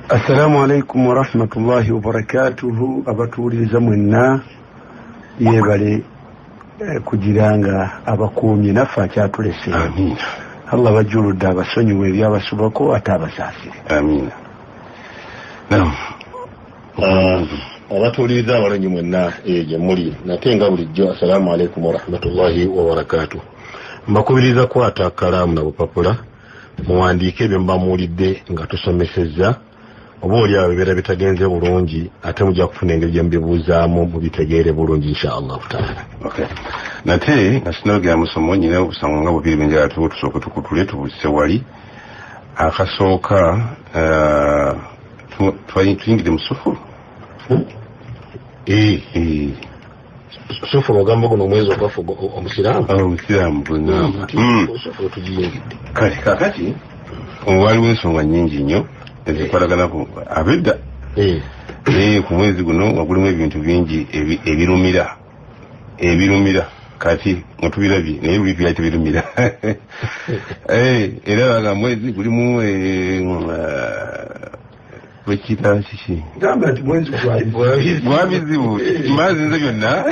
Assalamu alaikum warahmatullahi wabarakatuhu. Abatuwuliriza mwenna, yebale kugira nga abakuumye naffe akyatulese. Amiina. Allah bajuludde, abasonyiwe ebyabasobako ate abasaasire. Amiina. Nam. Abatuwuliriza abalungi mwenna eyo gye muli, nate nga bulijjo, assalamu alaikum warahmatullahi wabarakatu. Mbakubiriza kwata kalaamu na bupapula, muwandiike ebyo muba muwulidde nga tusomesezza, oba oli awo bibeera bitagenze bulungi, ate mujja kufuna engeri gye mubibuuzaamu mubitegeere bulungi, insha Allahu taala. Okay, nate nga sinogera musomo, nyina obusango nga bubiri bwenjagala tuba tusooke tukutule tubuse. Wali akasooka, tuyingire mu Sufuru. Sufuru ogamba guno omwezi ogwaffe omusiraamu? Omusiraamu bwenamba. Sufuru tugiyingidde. Kale kakati waliwo ensonga nyingi nnyo ezikwatagana ku abedda. Ku mwezi guno nga gulimu ebintu bingi ebirumira, kati nga tubirabye, naye buli byali tebirumira. Era baga mwezi gulimu bwekiyita kiki? Gamba nti mwezi gwa bizibu, mazi nze byonna.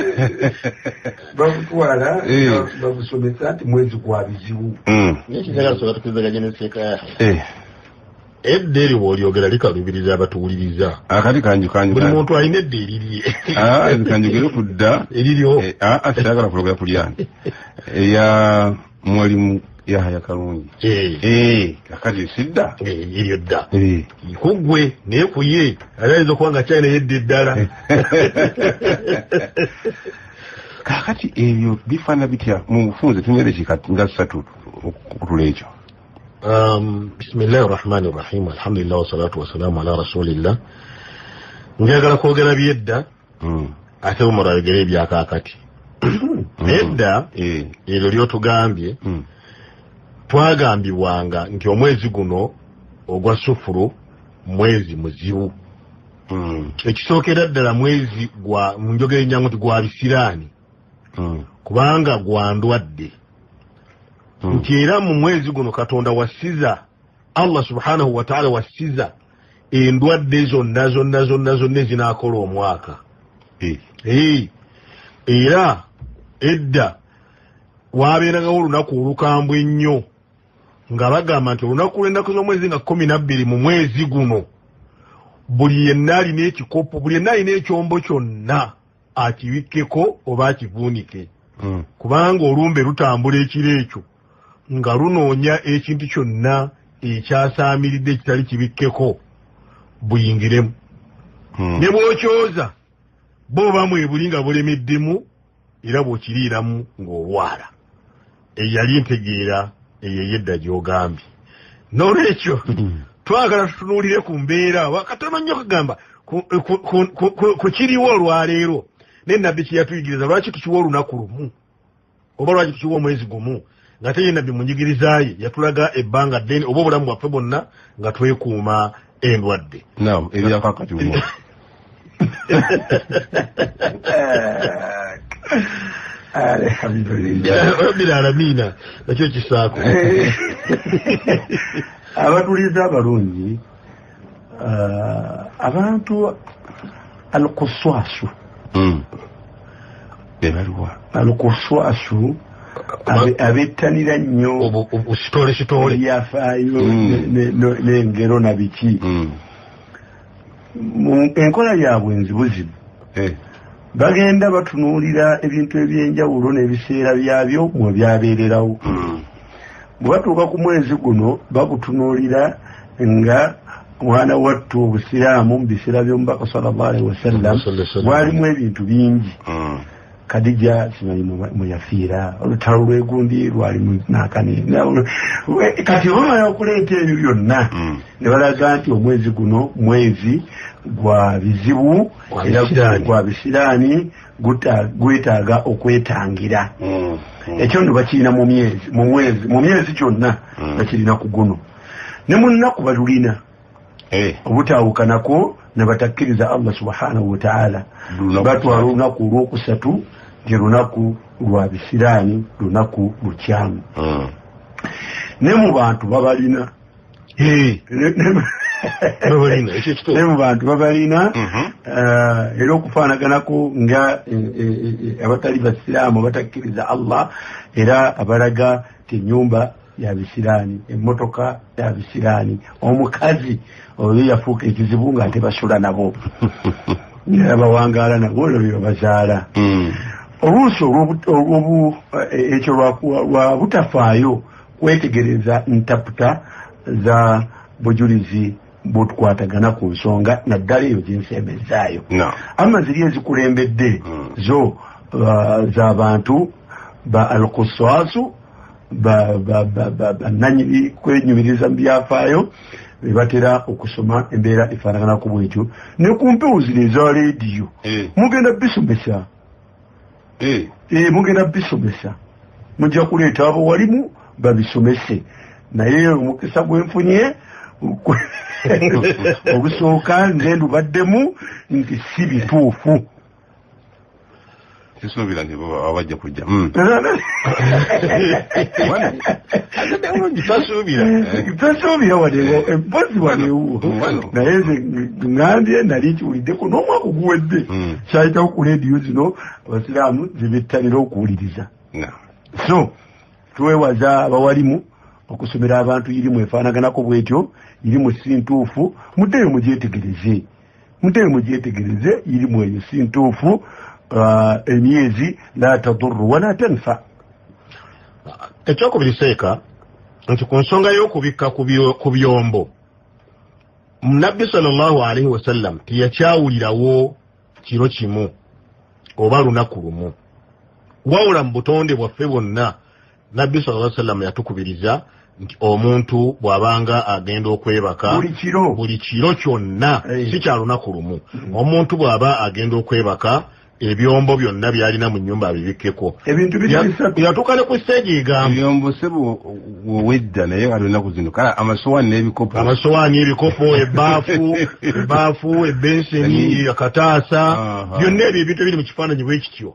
Bagutwala, bagusomesa nti mwezi gwa bizibu. Naye kinjagala soka tukizaganye ne seeka. Edda eri bw'olyogera likalubiriza abatuwuliriza. Akati kanju kanju. Buli muntu alina edda erirye. Kanjogere ku dda. Eriryo. Siyagala kulogera ku lyange eya Mwalimu Yahaya Kalungi. Kakati sidda. Eryo dda kuggwe, naye ku ye ali ayinza okuba nga kyalina yedda eddala. Kakati ebyo bifaanana bitya mu bufunze? Tulina eddakiika nga 3 okukutula ekyo. Bismillahi rahmani rahim, alhamdulillah, wassalatu wassalamu ala rasulillah. Njagala kwogera byedda, ate Umar ayogere ebyakaakati. Edda eryo lyotugambye, twagambibwanga nti omwezi guno ogwa Sufuru mwezi muzibu. Ekisookera ddala, mwezi gwa, munjogera enyangu nti gwa bisiraani, kubanga gwa ndwadde, nti era mu mwezi guno Katonda wasiza, Allah subhanahu wataala wasiza endwadde zonna zonna zonna zonna ezinaakola omwaka. Era edda wabeerangawo olunaku olukambwe ennyo, nga bagamba nti olunaku lw'ennaku z'omwezi nga 12 mu mwezi guno, buli yenna alina ekikopo, buli yenna alina ekyombo kyonna, akibikkeko oba akivuunike, kubanga olumbe lutambula ekiro ekyo nga lunoonya ekintu kyonna ekyasaamiridde ekitali kibikkeko buyingiremu. Ne bw'okyoza bo bamwebuli nga bulemeddemu, era bw'okiriiramu ng'olwala. Eyali ntegeera eyo ey'edda gy'ogambye. N'olwekyo twagala tutunuulire ku mbeera katono nnyo kugamba ku kiriwo olwaleero ne Nabbi kye yatuyigiriza. Lwaki tukiwa olunaku lumu oba lwaki tukiwa omwezi gumu, ng'ate ye Nabbi mu njigiriza ye yatulaga ebbanga ddene oba obulamu bwaffe bwonna nga twekuuma endwadde? Naam, ebyakakati umo. Alhamdulillah rabbil alamina, nakyo kisaako. Abatuliza abalungi, abantu alkuswasu Bebaliwa? Alkuswasu, abettanira nnyo sitole sitole. Ebyafaayo n'engero na biki. Enkola yaabwe nzibuzibu. Bagenda batunuulira ebintu ebyenjawulo n'ebiseera byabyo mwe byabeererawo. Bwe batuuka ku mwezi guno, bagutunuulira nga mwana wattu obusiraamu mu biseera by'omubaka sallallahu alaihi wasallam bwalimu ebintu bingi. Kadija simanyi mwe yafiira, olutalo lw'egundi lwali nakani. Kati bamala okuleeta ebyo byonna ne balaga nti omwezi guno mwezi gwa bizibu, Gwa era bisiraani. gwa bisiraani, gwetaaga okwetangira. Ekyo nno bakirina mu myezi gyonna, bakirina ku guno ne mu nnaku balulina obutaawukanako ne batakkiriza Allah subhanahu wataala. Lunaku Batwala ki? olunaku olwokusatu nti lunaku lwa bisiraani, lunaku lukyamu. Ne mu bantu babalina. Ne mu bantu babalina, era okufaanaganako nga abatali basiraamu abatakkiriza Allah, era abalaga ti ennyumba ya bisiraani, emmotoka ya bisiraani, omukazi oyo yafuuka ekizibu ng'ate basula nabo, era bawangaala nabo, olwo bye babazaala. Oluusi ekyo lwa butafaayo kwetegereza ntaputa za bujulizi butukwatagana ku nsonga, naddala eyo gyensembezaayo. Amma ziri ezikulembedde zo z'abantu ba alkuswasu, bannanyini kwenyumiriza mu byafaayo, bebatera okusoma embeera efaanaganaku bwetyo. Ne ku mpewo zino eza leediyo mugenda bisomesa, mugenda bisomesa, mujja kuleeta abo walimu babisomese. Naye omukisa gwenfunye ogusooka nze ndubaddemu nti si bituufu. Sisuubira nti bajja kujja. Tasuubira wadde empozi wanewo, naye nze ŋŋambye nali nkiwuliddeko n'omwaka oguwedde kyayitawo ku leediyo zino abasiraamu zebettanira okuwuliriza. So twewaza abawalimu okusomera abantu irimu efaanaganako bwetyo, irimu si ntuufu, muddeyo mugyetegereze, muddeyo mugyetegereze, irimu eyo si ntuufu. Emyezi la tadurru wala tanfa. Ekyokubiri seeka nti ku nsonga y'okubikka ku byombo, Nabbi sallallahu alaihi wasallam teyakyawulirawo kiro kimu oba lunaku lumu, wabula mu butonde bwaffe bwonna Nabbi sallallahu alaihi wasallam yatukubiriza nti omuntu bw'abanga agenda okwebaka buli kiro kyonna, si kya lunaku lumu, omuntu bw'aba agenda okwebaka ebyombo byonna byalina mu nnyumba abibikkeko. Ebintu biri bisatu. Yatuuka ne ku stage egamba ebyombo sebo wowedda, naye kati ennaku zino kale amasowaani n'ebikopo, amasowaani, ebikopo, ebbaafu, ebenseni, akataasa, byonna ebyo ebintu ebiri mu kifaananyi bwe kityo.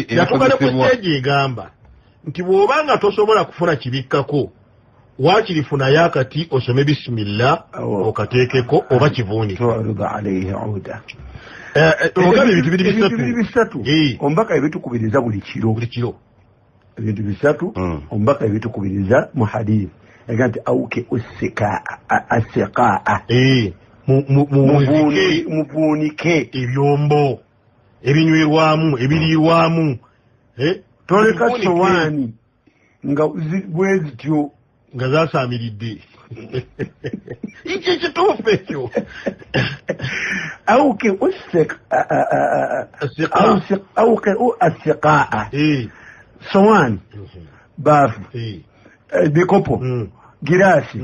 Yatuuka ne ku stage egamba nti bw'obanga tosobola kufuna kibikkako, waakiri funayo akati osome bisimillah okateekeko oba kivuunike. Ogambye ebintu biri bisatu. Omubaka ebitukubiriza buli kiro. Buli kiro. Ebintu bisatu omubaka ebitukubiriza mu hadithi. Yaga nti auke asiqaa. Muvuunike ebyombo ebinywerwamu, ebiriirwamu. Toleka sowaani nga bwe zityo nga zasaamiridde. Ekyo ekituufu ekyo. Auke asiqaa, sowaani, baafu, bikopo, giraasi,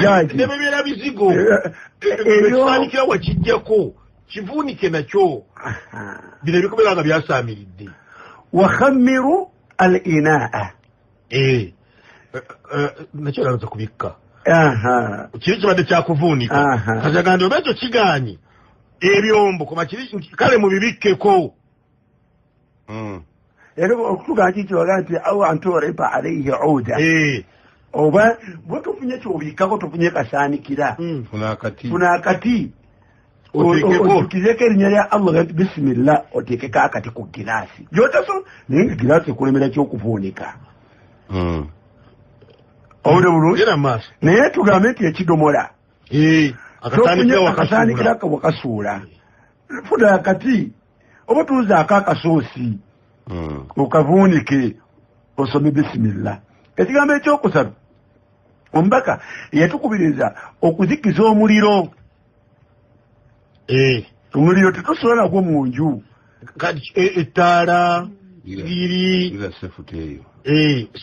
jaagi, nebibeera bizigo ebisaanikira wakijjako kivuunike nakyo, bino ebikubeera nga byasaamiridde. Wakhamiru al inaa, nakyo eraza kubikka. Kiri kibadde kyakuvuunika, kati oba ekyo kigaanyi ebyombo kuba kiri kale mubibikkeko. Era okutuga kikiwaga nti au anturiba alaihi uda, oba bwe tufunye kyobikkako tufunye kasaanikira, funa akati otukizeko erinnya lya Allah nti bisimillah, oteekeko akati ku giraasi gyotaso, naye nga giraasi ekulemera kyokuvuunika. Owulira bulungi? Naye tugambe nti ekidomola akasaanikira wakasuula, funa akati oba tuuzaako akasoosi okavuunike osome bisimillah. Ekigambo ekyokusatu omubaka yatukubiriza okuzikiza omuliro. Omuliro tetusobola nagwo mu nju. Kati ettaala sigiri,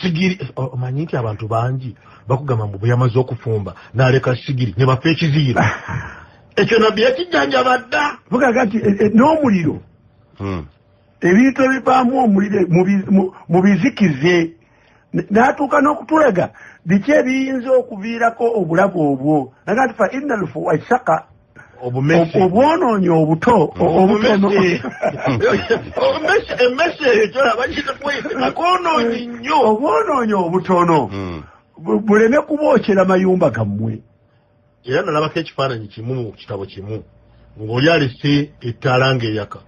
sigiri, omanyi nti abantu bangi bakugamba mbu bwe yamaze okufumba n'aleka sigiri ne bafa ekiziyiro. Ekyo Nabbi yakijjanjaba dda. Bugaga nti n'omuliro ebintu ebivaamu omuliro mubizikize, n'atuuka n'okutulaga biki ebiyinza okuviirako obulabe obwo. Naga nti fa inna alfuwasaka, obwonoonyi obuto obutono, emmese eyo gyolaba kyonoonyi nnyo, obwonoonyi obutono buleme kubookyera mayumba gammwe. Era nalabako ekifaananyi kimu mu kitabo kimu ng'oli alese ettaala ng'eyaka,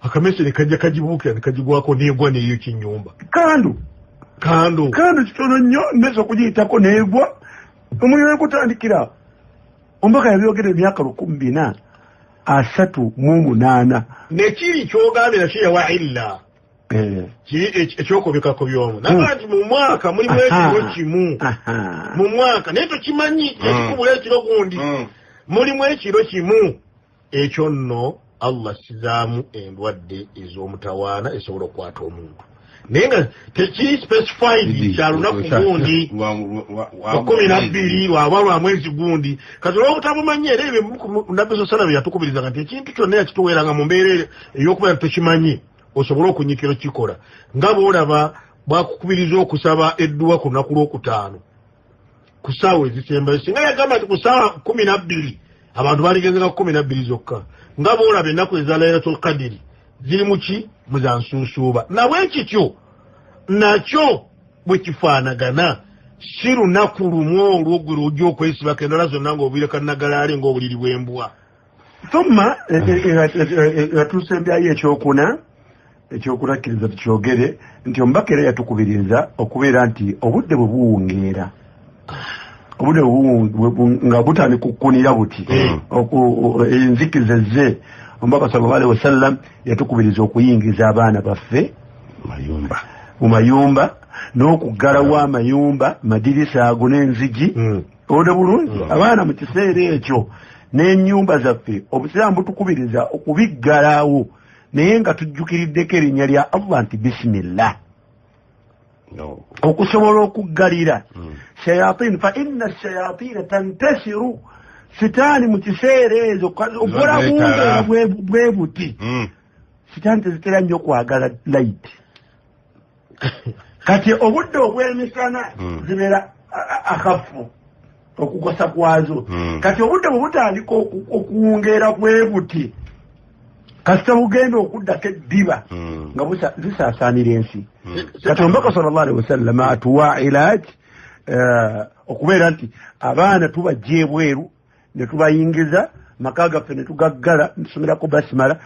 akamese ne kajja kagibuukira ne kagigwako n'egwa n'eyokya ennyumba. Kandu Kandu kitono nnyo, mmese okugiyitako n'egwa, omuliro ne gutandikira. Omubaka yabyogera emyaka 1438. Nekiri ky'ogambye nakyo yawa illa kiri ekyokubikako by'omu naga nti mu mwaka mulimu ekiro kimu mu mwaka, naye tokimanyi ekikubula ekiro gundi, mulimu ekiro kimu ekyo nno Allah sizaamu endwadde ez'omutawaana esobola okukwata omuntu, naye nga tekiri specified kya lunaku gundi 12 lwaba lwa mwezi gundi. Kati olw'obutabumanyi era ebyo Nabbi sallallahu alaihi yatukubiriza nti ekintu kyonna yakituweeranga mu mbeera ey'okubeera tokimanyi osobole okunyikira okukikola, nga bw'olaba bwakukubiriza okusaba edduwa ku lunaku lwokutaano ku ssaawa ezisembayo. Singa yagamba nti ku ssaawa 12 abantu baligenzanga 12 zokka, nga bw'olaba ennaku eza Lailatul Qadiri ziri muki muzansuusuuba. Nabwe kityo nakyo bwe kifaanagana, si lunaku lumu olwo gwe lw'ojja okwesibako endala zonna ng'obireka nagalaale ng'obuliri bw'embwa. Thumma yatusembyayo ekyokuna ekyokulakkiriza tukyogere nti omubaka era yatukubiriza okubeera nti obudde bwe buwungeera, obudde nga butandika okukkunira buti enzikiza ezze, omubaka sallallahu alaihi wasallam yatukubiriza okuyingiza abaana baffe mu mayumba n'okuggalawo amayumba, madirisa ago n'enzigi. Obudde bulungi abaana mu kiseera ekyo n'ennyumba zaffe obusiraamu butukubiriza okubiggalawo, naye nga tujjukiriddeko erinnya lya Allah nti bisimillah, okusobola okuggalira shayatin, fa inna shayatina tantasiru. Sitaani mu kiseera ezo okola bungeera bwe buti, sitaani tezitera nnyo kwagala light. Kati obudde obw'emisana zibeera akafu okukosa kwazo. Kati obudde bwe butandika okuwungeera bwe buti, kasita bugenda okuddako eddiba nga zisaasaanira ensi. Kati omubaka sallallahu alaihi wasallam atuwa ilaaj okubeera nti abaana tubajja ebweru ne tubayingiza maka gaffe ne tugaggala, ntusomerako basimala.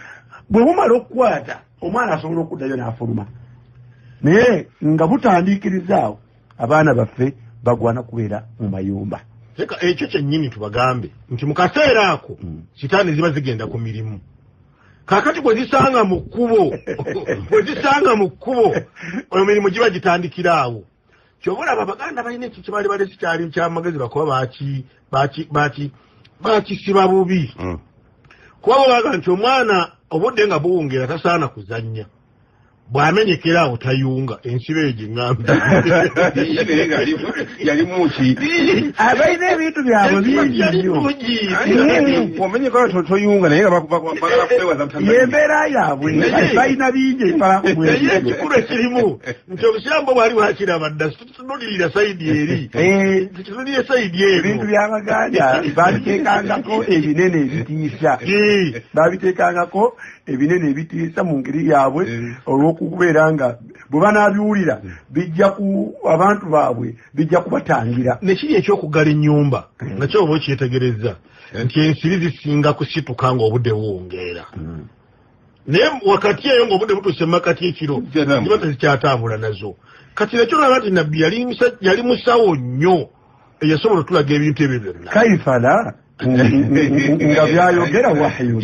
Bwe bumala okukwata omwana asobola okuddayo n'afuluma, naye nga butandiikirizaawo abaana baffe bagwana kubeera mu mayumba. Ekyo kyennyini tubagambe nti mu kaseera ako sitaani ziba zigenda ku mirimu. Kaakati bwe zisanga mu kkubo emirimu giba gitandikira awo. Ky'oba olaba Abaganda balina ekyo kye baali balese kyali kyamagezi, bakuba bakisiba bubi. Kuba bo baga nti omwana obudde nga buwungeera tasaana kuzannya, bw'amenyekera awo tayunga, ensiba eyo gye ŋŋamba. Yali muki? Abalina ebintu byabwe bingi nnyo. Omenyekera toyunga, naye nga bagala kwewaza embeera yaabwe balina bingi ebifalaku. Naye ekikulu ekirimu nti obusiraamu bwo bwali bwakiraba dda, tutunulirira sayidi eri, tutunulire sayidi eno. Ebintu by'Abaganda babiteekangako ebinene ebitiisa, babiteekangako ebinene ebitiisa mu ngeri yaabwe, olw'okubeera nga bwe banaabiwulira bijja ku abantu baabwe bijja kubatangira. Nekiri ekyokuggala ennyumba nakyo oba okyetegereza nti ensiri zisinga kusituka ng'obudde buwungeera, naye wakati eyo ng'obudde butuuse makati ekiro ziba tezikyatambula nazo. Kati nakyo olaba nti Nabbi yali musawo nnyo eyasobola otulaga ebintu ebyo byonna. Kaifala nga byayogera wahyu.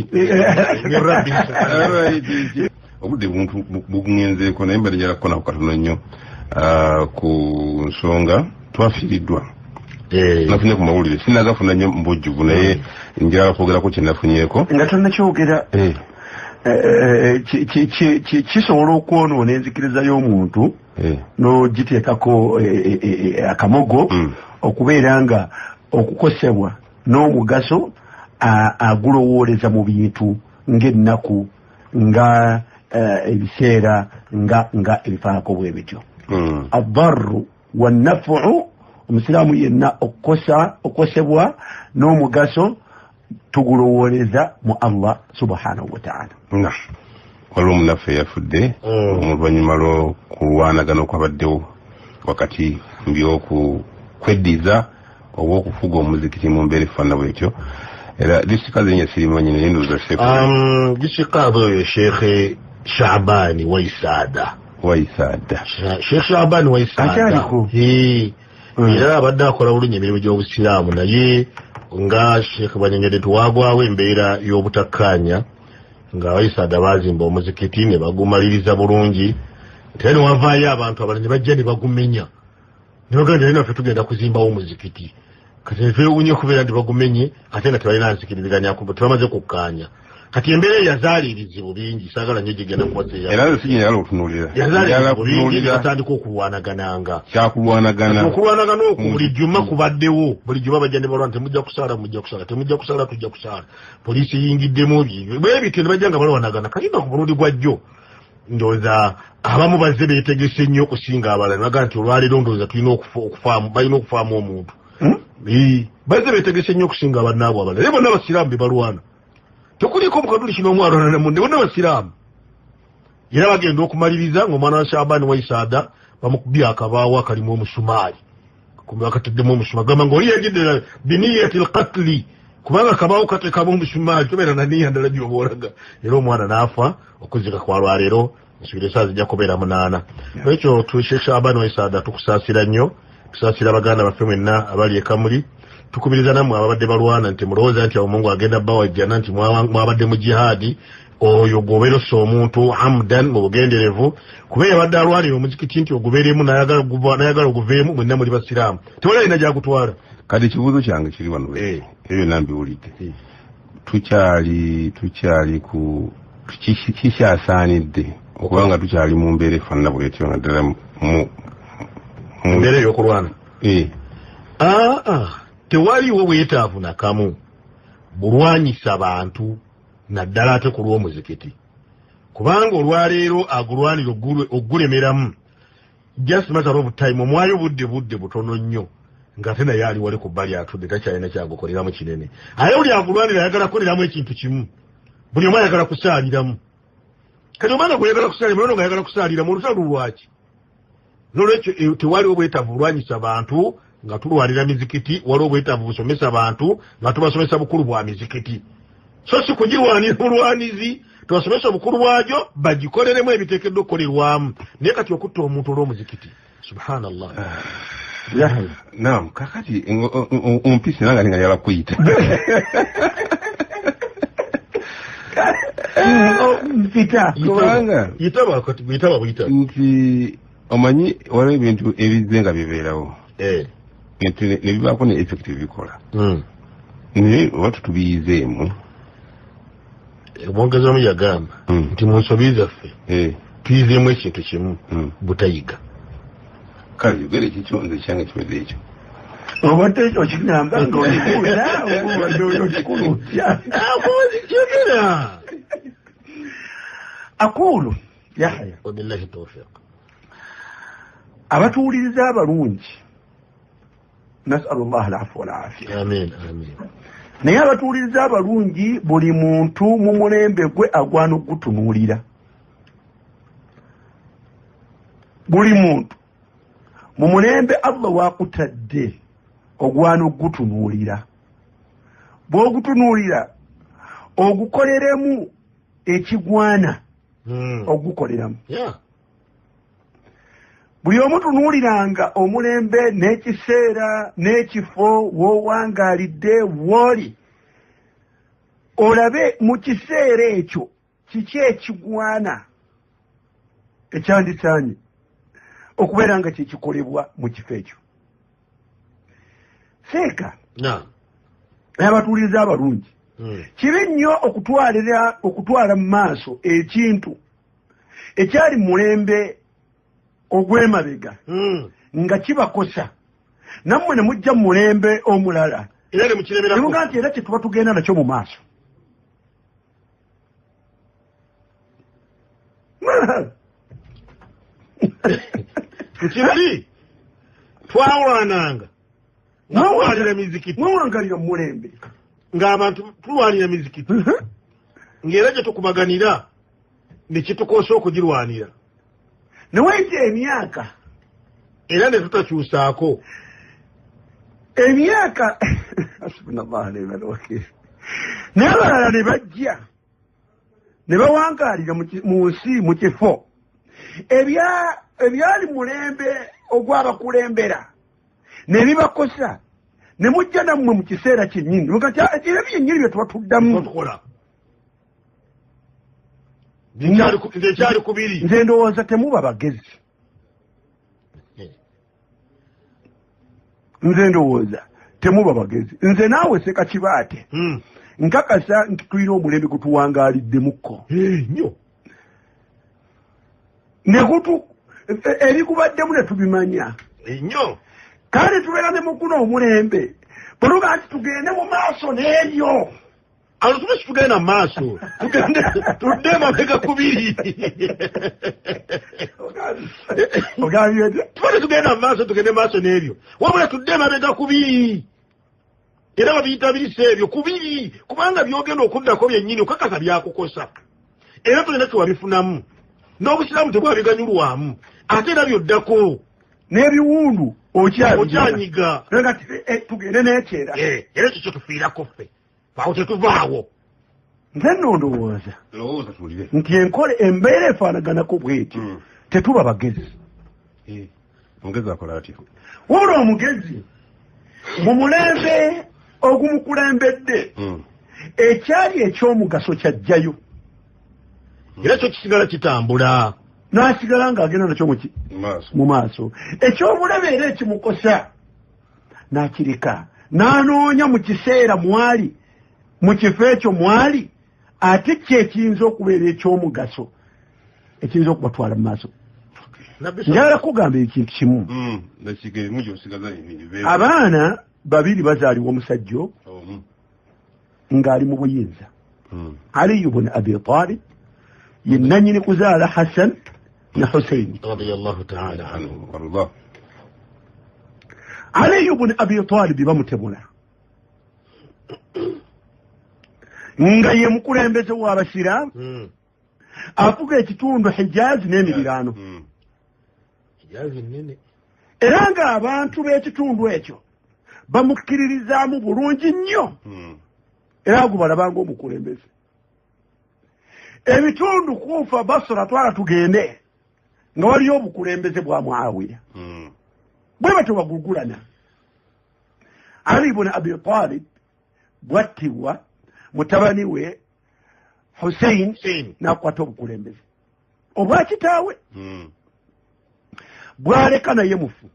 Obudde buntu buŋŋenzeeko, naye mbadde njagala kukoonako katono nnyo ku nsonga twafiiriddwa. Nafunye ku mawulire, sinnagafuna nnyo mu bujjuvu, naye njagala kwogerako kye nafunyeeko. Nga tonnakyogera, kisobola okwonoona enzikiriza y'omuntu n'ogiteekako akamogo, okubeera nga okukosebwa n'omugaso agulowooleza mu bintu ng'ennaku, nga ebiseera, nga ebifaanako bwe bityo. Addarru wannafu, omusiraamu yenna okukosebwa n'omugaso tugulowooleza mu Allah subhanahu wa ta'ala. Waliwo omunaffe eyafudde oluvannyuma lw'okulwanagana okwabaddewo wakati mu by'okweddiza ow'okufuga omuzikiti mu mbeera efaanana bwetyo. Era disikazi erinnya sirimanyi naye ndowooza disikazi oyo Sheikh Shabani Waisada. Waisada. Sheikh Shabani Waisada. Akyaliko. Era abadde akola bulungi emirimu gy'obusiraamu, naye nga Sheikh banyonyodde tuwaagwawo embeera y'obutakkaanya nga Waisada baazimba omuzikiti ne bagumaliriza bulungi, era ne wavaayo abantu abalala ne bajja ne bagumenya ne bagamba nti naffe tugenda kuzimbawo omuzikiti. Kati ne twewuunya okubeera nti bagumenye ate nga tebalina nzikiriziganya, tebamaze kukkaanya. Kati embeera eyo yazaala ebizibu bingi, saagala nnyo gigenda kubaseera. Era nze sinyala okutunuulira. Yazaala ebizibu bingi, ne batandika okulwanagananga. Kyakulwanagana. Okulwanagana okwo buli jjuma kubaddewo, buli jjuma bajja ne balwana, temujja kusaala, mujja kusaala, temujja kusaala, tujja kusaala. Poliisi eyingiddemu bwe bityo ne bajja nga balwanagana. Kati nno ku mulundi gwa jjo ndowooza abamu bazze beetegese nnyo okusinga abalala, ne bagamba nti olwaleero ndowooza tulina okufaamu, balina okufaamu omuntu. Bazze beetegese nnyo okusinga abannaabwe abalala, naye bonna basiraamu be balwana. Tekuliiko Mukatuliki n'omu alwana ne munne, bonna basiraamu. Era bagenda okumaliriza ng'omwana wa Shabani Waisada bamukubye akabaawo akalimu omusumaali, bakataddemu omusumaali, gamba ng'oli yajidde biniyati lqatli, kubanga akabaawo kateekamu omusumaali, tobeera na niya ndala gy'oba olaga. Era omwana n'afa. Okuzika kwa lwaleero nsuubira essaawa zijja kubeera 8. Ekyo Sheikh Shabani Waisada tukusaasira nnyo, tusaasira baganda baffe mwenna abali e Kamuli. Tukubiriza nammwe ababadde balwana nti mulowooza nti Mungu agenda bawajjana nti mwabadde mu jihaadi, oyo gw'obeera ossa omuntu amdan mu bugenderevu, kuba yabadde alwanira omuzikiti nti ogubeeremu n'ayagala oguveemu, mwenna muli basiraamu, tewali alina gy'agutwala. Kati ekibuuzo kyange kiri wano, ebyo byonna mbiwulidde, tukyali ku kikyasaanidde okubanga tukyali mu mbeera efaanana bwetyo, naddala mu mbeera ey'okulwana. Tewaliwo bwetaavu nakamu bulwanyisa bantu, naddala ate ku lw'omuzikiti, kubanga olwaleero agulwanira ogulemeramu just matter of time, omwayo budde butono nnyo ng'ate naye ali wali ku bbali atudde takyalina kyagukoleramu kinene. Aye buli agulwanira ayagala kukoleramu ekintu kimu, buli omu ayagala kusaaliramu. Kati omwana gweyagala kusaaliramu, ono ng'ayagala kusaaliramu, olutalo lwaki? Nolwekyo tewaliwo bwetaavu bulwanyisa bantu nga tulwanira mizikiti, waliwo obwetaavu busomesa bantu nga tubasomesa bukulu bwa mizikiti, so si kugirwanira bulwanizi, tubasomesa obukulu bwagyo bagikoleremu ebiteekeddwa okukolerwamu. Naye kati okutta omuntu olw'omuzikiti, subhanallah. Naam, kakati ompisi nange nga njagala kuyita. Mpita. Kubanga yitaba kati yitaba buyita. Nti omanyi waliwo ebintu ebizze nga bibeerawo. Ne bibaako ne effect ebikola. Naye oba tutubiyizeemu. Omwogezi omu yagamba nti mu nsobi zaffe tuyizeemu ekintu kimu, butayiga. Kale yogera ekikyo, nze kyange kiwedde ekyo. Obadde okigamba ng'okikuula, obadde okikula otya? Kyogera. Aqulu Yahya. Wabillahi tawfiq. Abatuwuliriza abalungi, nasalu llah alafu walafiya. Amin, amin. Naye abatuwuliriza abalungi, buli muntu mu mulembe gwe agwana okugutunuulira. Buli muntu mu mulembe Allah wakutadde ogwana okugutunuulira. Bw'ogutunuulira ogukoleremu ekigwana ogukoleramu. Buli omu tunuuliranga omulembe n'ekiseera n'ekifo w'owangaalidde w'oli, olabe mu kiseera ekyo kiki ekigwana ekyandisaanye okubeera nga kyekikolebwa mu kifo ekyo. Seeka abatuuliriza abalungi, kibi nnyo okutwala mu maaso ekintu ekyali mu mulembe ogw'emabega nga kibakosa, nammwe ne mujja mu mulembe omulala era ne mukiremerako, ne mugamba nti era kye tuba tugenda nakyo mu maaso. Kiri twalwananga Mwawalira mizikiti. Mwawangalira mu mulembe. Ng'abantu tulwanira mizikiti. Ng'era gye tukubaganira ne kitukosa okugirwanira. Ne wayita emyaka era ne tutakyusaako. Emyaka hasbunallahu ni'mal wakiil. N'abalala ne bajja ne bawangaalira mu nsi mu kifo ebyali mulembe ogw'abakulembera ne bibakosa ne mujja nammwe mu kiseera kyennyini mugati ebyo byennyini bye tuba tuddamu. Nze kubiri. Nze ndowooza temuba bagezi. Nze ndowooza temuba bagezi. Nze naawe Sekakibaate nkakasa nti tulina omulembe gutuwangaaliddemukko. Nnyo. Ne gutu ebikubaddemu ne tubimanya. Nnyo. Kale tubeera ne muguno omulembe. Bwe nti tugende mu maaso n'ebyo. Alo tuba tugenda mu maaso. Tugende tudde mabega kubiri. Ogambye tuba tugenda mu maaso tugende maaso n'ebyo. Wabula tudde mabega kubiri. Era babiyita birisa ebyo kubiri kubanga byogenda okuddako byennyini okakasa byakukosa. Era tolina kye wabifunamu. N'obusiraamu tebwabiganyulwamu. Ate era byoddako. N'ebiwundu okyanyiga. Tugende n'ekyera. Era ekyo kye tufiirako ffe. Awo tetuvaawo. Nze nno ndowooza nti enkola embeera efaanaganako bw'etyo tetuba bagezi. Omugezi akola atya? Wabula omugezi mu mulembe ogumukulembedde ekyali ekyomugaso kyajjayo. Era kyo kisigala kitambula. N'asigala ng'agenda nakyo mu maaso. Ekyobulabe era ekimukosa n'akireka n'anoonya mu kiseera mwali mu kifo ekyo mwali ate ki ekiyinza okubeera ekyomugaso ekiyinza okubatwala mu maaso. Njagala kugamba ekintu kimu. Abaana babiri bazaalibwa omusajja ng'ali mu buyinza. Ali ibn Abi Talib ye nannyini kuzaala Hassan ne Hussein radiyallahu ta'ala anhu. Ali ibn Abi Talib bamutemula nga ye mukulembeze w'abasiraamu afuga ekitundu Hijaz n'emiriraano. Era ng'abantu b'ekitundu ekyo bamukkiririzaamu bulungi nnyo. Era gubalabanga omukulembeze. Ebitundu Kufa, Basra, twala tugende nga waliyo obukulembeze bwa Muawiya. Bwe batyo bagugulana. Ali ibn Abi Talib bwattibwa mutabani we Hussein n'akwata obukulembeze obwa kitaawe. Bwaleka naye mufu.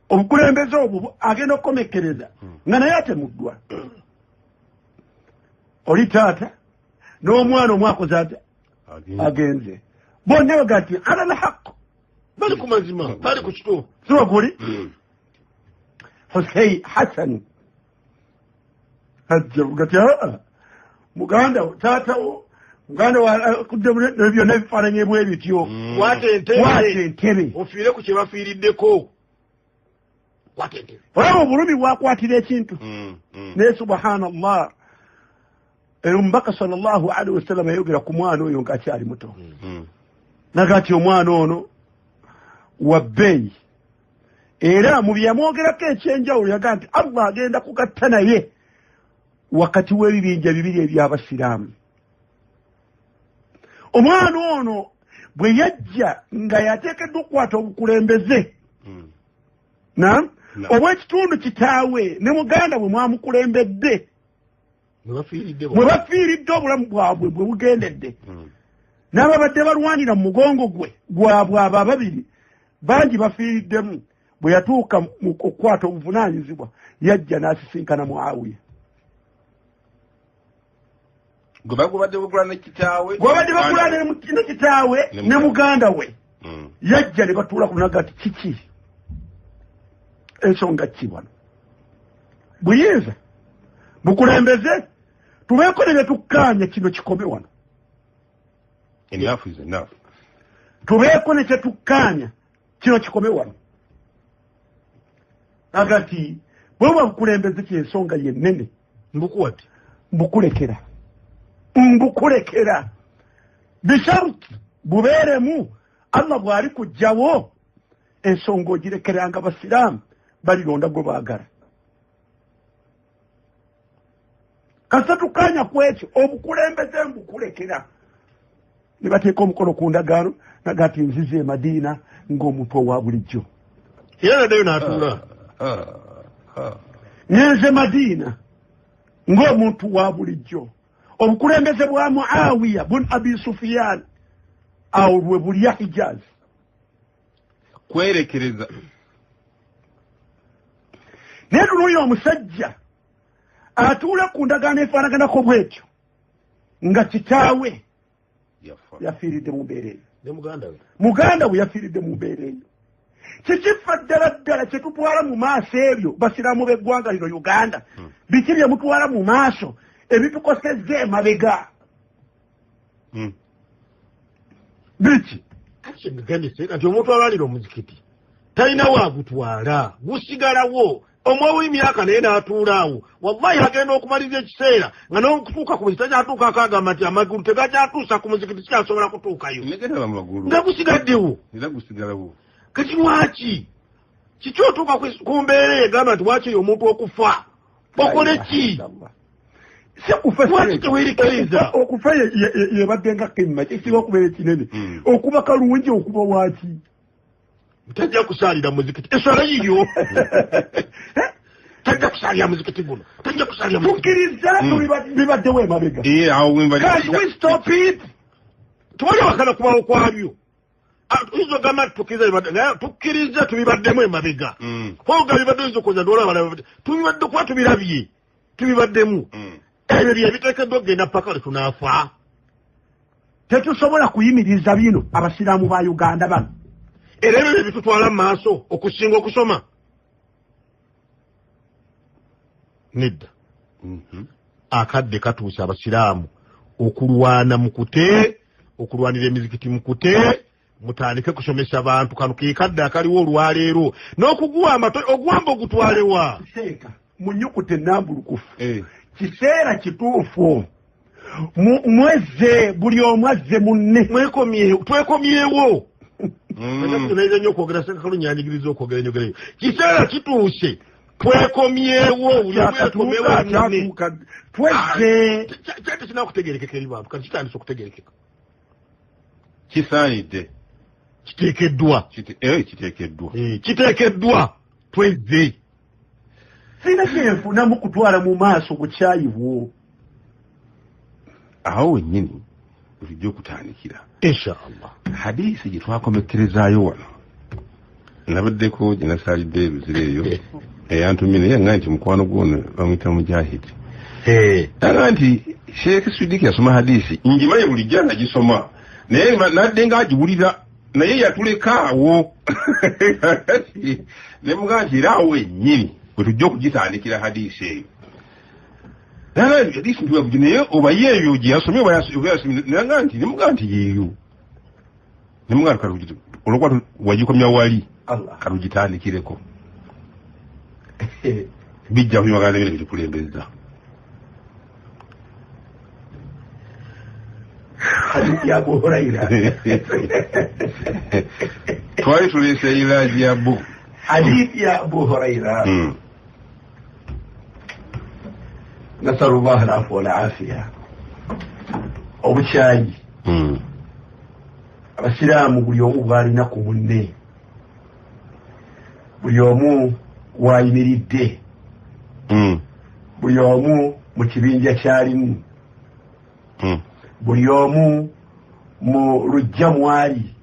Obukulembeze obwo agenda okukomekkereza nga naye atemuddwa. Oli taata n'omwana omwakoze atya agenze. Bonna baga nti ala lhaq, bali ku mazima, bali ku kituufu. Si guli Hussein Hassan ajja gati muganda wo taata wo muganda wa byonna ebifaananyi bwe bityo. Kwata entebe ofiire ku kye bafiiriddeko. Kwata entebe. Olaba obulumi bwakwatira ekintu. Naye subhanallah, omubaka sallallahu alaihi wasallam yayogera ku mwana oyo ng'akyali muto. Nagati omwana ono wa bbeeyi. Era mu byamwogerako ekyenjawulo yaga nti Allah agenda kugatta naye wakati w'ebibinja bibiri eby'abasiraamu. Omwana ono bwe yajja nga yateekeddwa okukwata obukulembeze obw'ekitundu kitaawe ne muganda bwe mwamukulembedde mwe bafiiridde obulamu bwabwe bwe bugendedde. N'ababadde balwanira mu mugongo gwe gwabwe abo ababiri bangi bafiiriddemu. Bwe yatuuka mu okukwata obuvunaanyizibwa yajja n'asisinkana Muawiya. Gwe bagulana kitaawe, gwabadde bagulana ne kitaawe ne muganda we. Yajja ne batuula ku naga ati kiki ensonga ki wano? Buyinza bukulembeze tubeeko ne byetukkaanya kino kikome wano. Enough is enough. Tubeeko ne kyetukkaanya kino kikome wano. Agati bwe bukulembeze ky'ensonga yennene mbukuwati mbukulekera mbukulekera bisharuti bubeeremu Allah bw'ali kujjawo Ensonga ogirekeranga basiraamu balironda gwe baagala. Kasita tukkaanya ku ekyo, obukulembeze mbukulekera. Ne bateeka omukono ku ndagaano naga nti nzize e Madiina ng'omuntu owa bulijjo. Era naddayo n'atuula. Ngenze Madiina ng'omuntu wa bulijjo. Obukulembeze bwa Muawiya bun Abi Sufyan awo lwe bulya Hijaz. Kwerekereza. Naye tunuulira omusajja atuula ku ndagaano efaanaganako bw'etyo nga kitaawe yafiiridde mu mbeera eyo. Muganda we yafiiridde mu mbeera eyo. Kikifa ddala ddala kye tutwala mu maaso ebyo basiraamu b'eggwanga lino Uganda. Biki bye mutwala mu maaso ebitukosezza emabega? Biki? Kati omuntu alwalira omuzikiti talina waagutwala, gusigalawo. Omwoyo w'emyaka naye n'atuula awo. Wallahi agenda okumaliriza ekiseera nga n'okutuuka ku muzikiti takyatuukako, agamba nti amagulu tegakyatuusa ku muzikiti, sikyasobola kutuukayo. Nga gusigaddewo. Kati lwaki? Kiki otuuka ku mbeera egamba nti lwaki omuntu okufa? Okole ki? Si kufa, lwaki teweerekereza? Okufa yebadde nga kimma kisinga okubeera ekinene. Okuba kalungi okuba waaki? Tajja kusaalira muzikiti. Eswala yiyo. Tajja kusaalira muzikiti guno. Tajja kusaalira muzikiti. Tukkiriza bibaddewo emabega. Can't we stop it? Tewali awakana kubawo kwabyo. Tuyinza okugamba nti tukkiriza bibadde, naye tukkiriza tubibaddemu emabega. Kubanga bibadde oyinza okukoza nti waliwo abalala tubibadde kuba tubirabye. Tubibaddemu. Ebyo bye biteekeddwa okugenda paka lwe tunaafa. Tetusobola kuyimiriza bino abasiraamu ba Uganda bano. Era ebyo bye bitutwala mu maaso okusinga okusoma. Nedda. Akadde katuuse abasiraamu okulwana mukute, okulwanira emizikiti mukute, mutandike kusomesa bantu. Kano ke kadde akaliwo olwaleero. N'okuguwamba, oguwamba ogutwalewa. Seeka, munyukute ennambulukufu. Kiseera kituufu. Mwezze, buli omu azze munne. Twekomyewo. Nayinza nnyo okwogera, Ssekakalu nyanjigiriza okwogera enjogera eyo. Kiseera kituuse. Twekomyewo, buli omu yeekomyewo munne. Twezze. Kyali tekirina kutegeerekeka eri bantu, kati kitandise okutegeerekeka. Kisaanidde. Kiteekeddwa. Kiteekeddwa. Kiteekeddwa. Twezze. Sirina kye nfunamu kutwala mu maaso bukyayi bwo. Awo wennyini tujja okutandikira. Inshallah. Hadiisi gye twakomekkerezaayo wano. Nabaddeko gye nasaalidde ebizira eyo. Eyantumye naye yaŋŋamba nti mukwano gwo ono bamuyita Mujahid. Yaŋŋamba nti Sheikh Swidiki yasoma hadiisi ngimanyi bulijjo anagisoma naye nadde ng'agiwulira naye yatuleka awo. Ne mugamba nti era awo wennyini we tujja okugitandikira hadiisi eyo. Hadiisi nti naye oba ye eyo gye yasomye oba yasomye naye nti ne mugamba nti yeeyo. Ne mugamba nti olwokuba wagikomya wali katugitandikireko. Bijja kunyumagana n'ebintu bitukulembeza. Hadithi ya Abu Huraira. Twali tuleese ilaaji ya Abu. Hadithi ya Abu Huraira. Nasalullah al-afwa wal-afiya. Obukyayi. Abasiraamu buli omu bw'alina ku munne. Buli omu w'ayimiridde. Buli omu mu kibinja ky'alimu. Buli omu mu luggya mw'ali.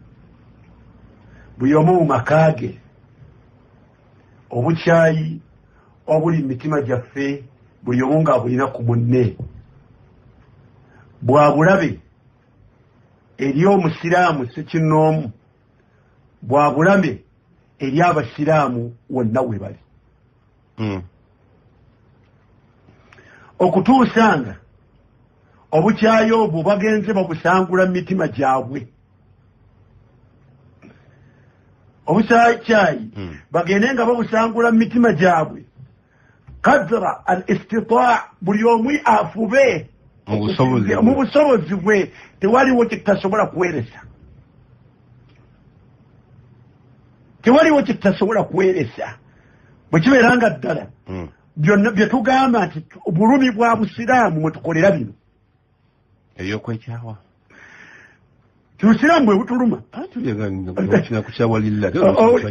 Buli omu mu maka ge. Obukyayi obuli mu mitima gyaffe buli omu ng'abulina ku munne. Bwa bulabe eri omusiraamu ssekinnoomu, bwa bulabe eri abasiraamu wonna we bali. Okutuusa nga obukyayi obwo bagenze babusangula mu mitima gyabwe. Obukyayi bagende nga babusangula mu mitima gyabwe. Kadra al-istitaa, buli omu afube mu busobozi bwe, tewaliwo kye tutasobola kuweereza. Tewaliwo kyetutasobola kweresa bwe kibeera nga ddala byonna bye tugamba nti obulumi bwa busiraamu mwe tukolera bino. Eyokwekyawa Busiraamu bwe butuluma.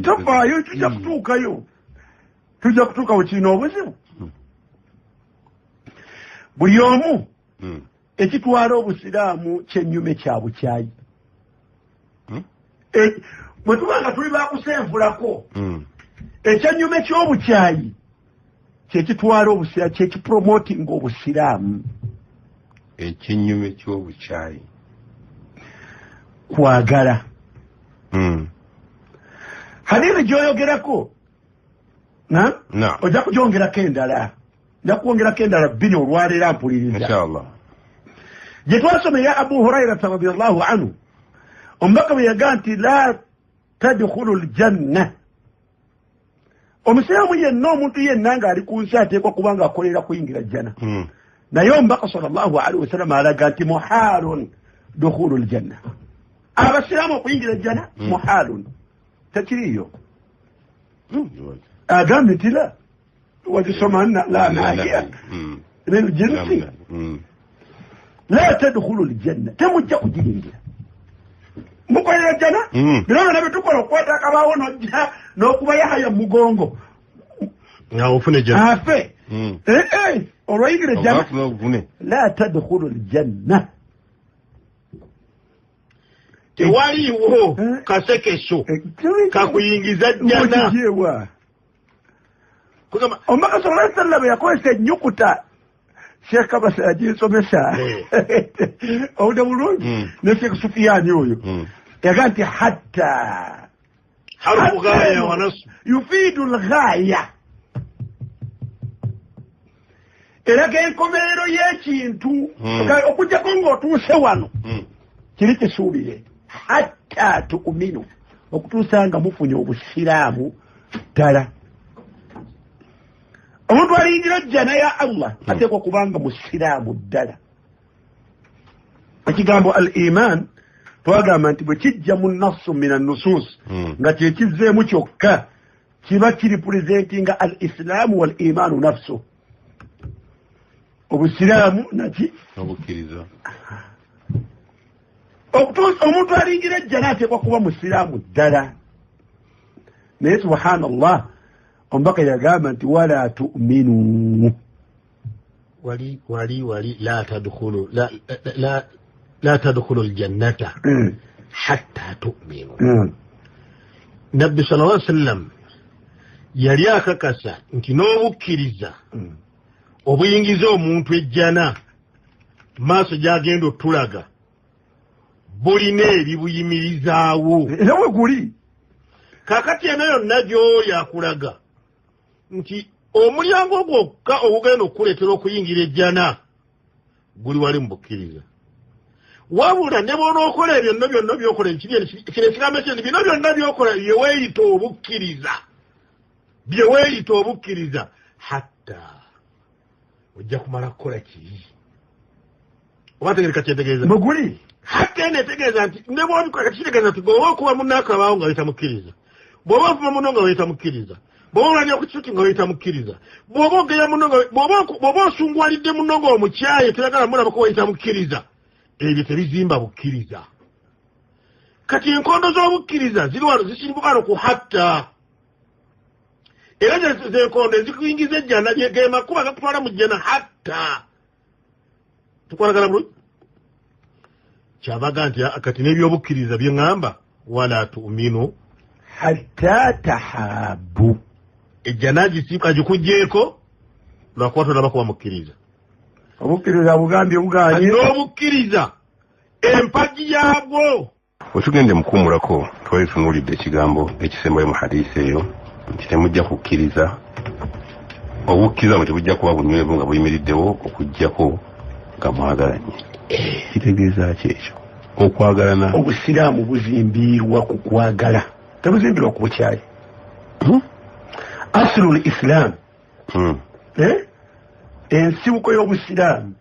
Tofaayo, tujja kutuukayo, tujja kutuukawo. Kirina obuzibu buli omu ekitwala obusiraamu kyennyume kya bukyayi. Bwe tuba nga tuli bakusenvulako, ekyennyume ky'obukyayi kyekitwala obusiraamu, kyekipromotinga obusiraamu. Ekyennyume ky'obukyayi kwagala. Hadithi gy'oyogerako ojja kugyongerako endala, nja kwongerako endala bbiri olwaleero, mpuliriza. Inshallah. Gye twasoma eya Abu Hurairata radiallahu anhu, omubaka bwe yagaa nti la tadkhulu ljanna, omusiraamu yenna, omuntu yenna ng'ali ku nsi ateekwa kuba nga akolera kuyingira jjana. Naye omubaka sallallahu alaihi wasallam alaga nti muhalun dukhulu ljanna, abasiraamu okuyingira ejjana muhalun, tekiriiyo. Agambye nti la wagisoma la nahiya liljinsi la tadkhulu ljanna, temujja kugiyingira. Mukolera jjana bino byonna byetukola, okukwata akabaawo nojja n'okuba Yahaya mugongo afe olwayingira ejjana, la tadkhulu ljanna. Tewaliiwo kasekeso kakuyingiza jjana. Omubaka sallallahu alaihi wasallam yakozesa ennyukuta, Sheekh Kabasa yaginsomesa owudde bulungi ne Sheekh Sufiyani oyo, yagaa nti hatta yufiidu lghaya, eraga enkomerero y'ekintu, okujjako ng'otuuse wano kiri kisuubire, hatta tuuminu, okutuusa nga mufunye obusiraamu ddala. Omuntu aliyingira jjana ya Allah ateekwa kubanga musiraamu ddala. Ekigambo al iman twagamba nti bwe kijja mu nassu min annusus nga kyekizzeemu kyokka, kiba kiripresentinga al islaamu wal imaanu nafsu, obusiraamu naki? Obukkiriza. Omuntu alingira ejjana ateekwa kuba musiraamu ddala. Naye subhanallah, omubaka yagamba nti wala tuminu. Wali wali wali la tadkhulu la la la tadkhulu aljannata hatta tu'minu. Nabbi sallallahu alaihi wasallam yali akakasa nti n'obukkiriza obuyingiza omuntu ejjana maaso gyagenda otulaga bulina ebibuyimirizaawo. Era we guli. Kakati eno yonna gy'oli akulaga nti omulyango gwokka ogugenda okukuleetera okuyingira ejjana guli wali mu bukkiriza. Wabula ne bw'onookola ebyo byonna byonna byokola, kino ekigambo ekyo, bino byonna byokola bye weeyita obukkiriza, bye weeyita obukkiriza, hatta ojja kumala kukola kiri. Oba tegereka kyentegeeza? Bwe guli. Hatta eno etegeeza nti ne bw'obikola, kitegeeza nti bw'oba okuba munnaakabaawo nga weeyita mukkiriza, bw'oba ovuma muno nga weeyita mukkiriza, bw'oba olwanya ku kisuti nga weeyita mukkiriza, bw'oba ogeya muno nga bw'oba osungwalidde muno ng'omukyaye toyagala mulabako weeyita mukkiriza, ebyo tebizimba bukkiriza. Kati enkondo z'obukkiriza ziri wano, zisimbuka wano ku hatta, era zenkondo ezikuyingiza ejjana, ge makubo gakutwala mu jjana. Hatta tukwalagala bulungi, kyavaga nti kati n'ebyobukkiriza bye ŋŋamba wala tuminu hatta tahabu. Ejjana agikuggyeeko lwakuba tonaba kuba mukkiriza. Obukkiriza bugambye buganye. N'obukkiriza empagi yaabwo. Wetugende mukuwumulako, twali tunuulidde ekigambo ekisembayo mu hadisi eyo nti temujja kukkiriza, obukkiriza mwe tebujja kuba bunywevu nga buyimiriddewo okuggyako nga mwagalanye. Kitegeeza ki ekyo okwagalana? Obusiraamu buzimbirwa ku kwagala, tebuzimbirwa ku bukyayi. Asulu islam, ensibuko y'obusiraamu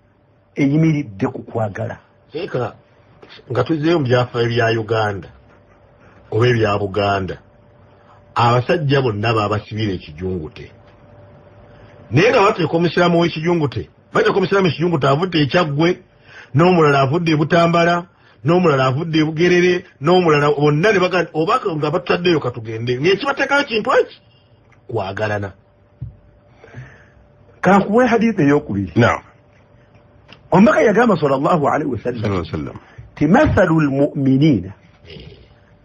eyimiridde ku kwagala. Seeka nga tuzzeeyo mu byafaayo bya Uganda oba ebya Buganda, Abasajja bonna babasibira ekijungute, naye nga bateeka omusiraamu w'ekijungute, bateeka omusiraamu ekijungute avudde Ekyaggwe, n'omulala avudde e Butambala, n'omulala avudde e Bugerere, n'omulala, bonna ne baga oba nga batutaddeyo katugende, ng'ekibateekayo kintu eki kwagalana. Kankuwe hadithi eyokubiri. Omubaka yagamba sallallahu alaihi wasallam ti mathalu lmuminina,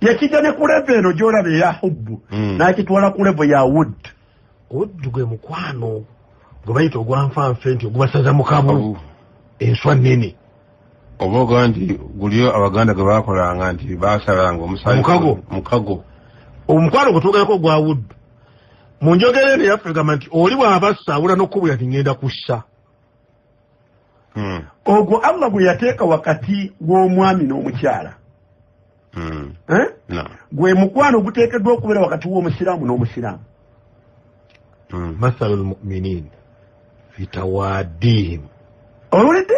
yakijja ne ku level eno gyolaba eya hubbu, n'akitwala ku level ya wudd. Wuddu gwe mukwano gwe bayita ogwanfanfe nti ogubasaza mu kabu enswa nnene. Oba ogaa nti guliyo Abaganda gwe bakolanga nti basalanga omusaayi mukago. Mukago. Omukwano gwe twogerako gwa wuddu mu njogera eno yaffe gamba nti oli bw'aba assa awula n'okkubwira nti ŋŋenda kussa. Ogwo Allah gwe yateeka wakati w'omwami n'omukyala, gwe mukwano oguteekeddwa okubeera wakati w'omusiraamu n'omusiraamu. Mathalu lmuminin fi tawaddihim. Owulidde?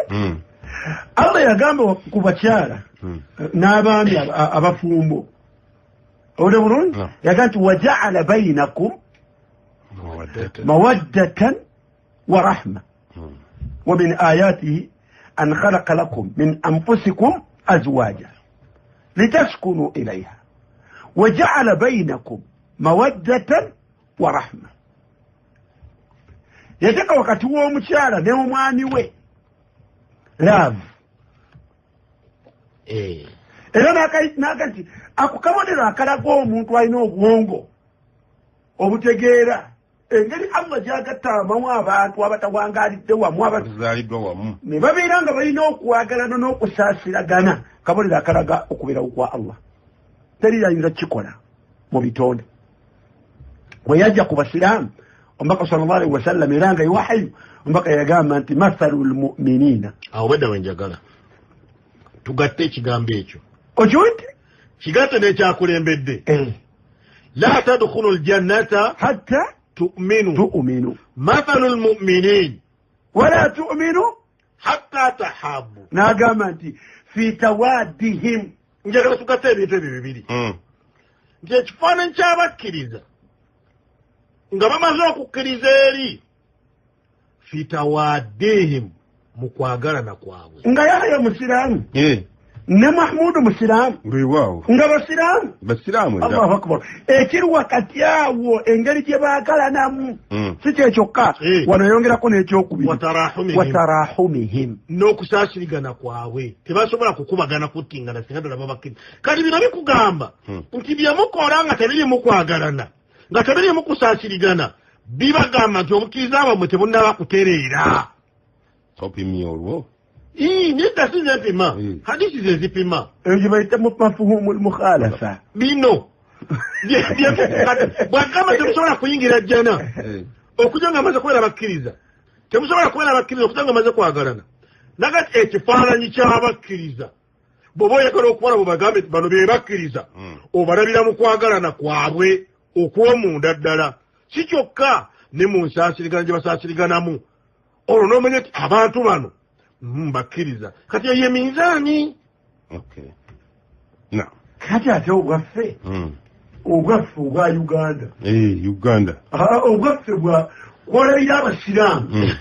Allah yagamba ku bakyala n'abaami abafumbo, owulidde bulungi? Yagamba nti wajaala bainakum mawaddatan wa rahma wa min ayatihi an khalaqa lakum min anfusikum azwaja litaskunu ilayha wa jaala bainakum mawaddatan wa rahma. Yateeka wakati w'omukyala n'omwami we love. Era n'aga nti ako kabonero akalaga omuntu alina obwongo obutegeera engeri Allah gy'agatta awamu abantu abatawangaalidde wamu, abazaaliddwa wamu, ne babeera nga balina okwagalana n'okusaasiragana. Kabonero akalaga okubeerawo kwa Allah. Teri ayinza kukikola mu bitonde. Bwe yajja ku basiraamu omubaka sallallahu alaihi wasallam, era nga wahayu, omubaka yagamba nti mathalu lmuminina. Awo bedda wenjagala tugatte ekigambo ekyo. Okiwulidde? Kigatte n'ekyakulembedde. La tadkhulu ljannata hatta tu'minu tu'minu mathalu lmuminin wala tu'minu hatta tahabu. N'agamba nti fi tawaddihim. Njagala tugatte ebintu ebyo bibiri, nti ekifaananyi ky'abakkiriza nga bamaze okukkiriza eri fi tawaddihim, mu kwagalana kwabwe. Nga Yahya musiraamu ne Mahmudu musiraamu, nga basiraamu. Basiraamu. Allahu akbar. Ekiri wakati awo engeri gye baagalanamu si kyekyokka, wano yongerako n'ekyokubiri, watarahumihim, n'okusaasirigana kwabwe. Tebasobola kukubagana kuttingana singa ddala babakkiriza. Kati bino bikugamba nti byemukola nga tebirimu kwagalana, nga tebirimu kusaasirigana, bibagamba nti obukkiriza bwammwe tebunnaba kutereera. Topimye olwo? Nedda, si nze mpima, hadisi ze zipima. Eyo gye bayita mafuhumu lmukhalafa. Bino bwagamba temusobola kuyingira jjana okujja nga amaze kubeera bakkiriza, temusobola kubeera bakkiriza okujja nga amaze kwagalana. Nagati ekifaananyi ky'abakkiriza bw'oba oyagala okubala bwebagambe bano be bakkiriza, obalabira mu kwagalana kwabwe okw'omunda ddala, si kyokka ne mu nsaasirigana gye basaasiriganamu, olwo n'omanya nti abantu bano bakkiriza. Kati eyo eminzaani. Kati ate obwaffe, obwaffe obwa Uganda, Uganda, obwaffe bwa kwolabira abasiraamu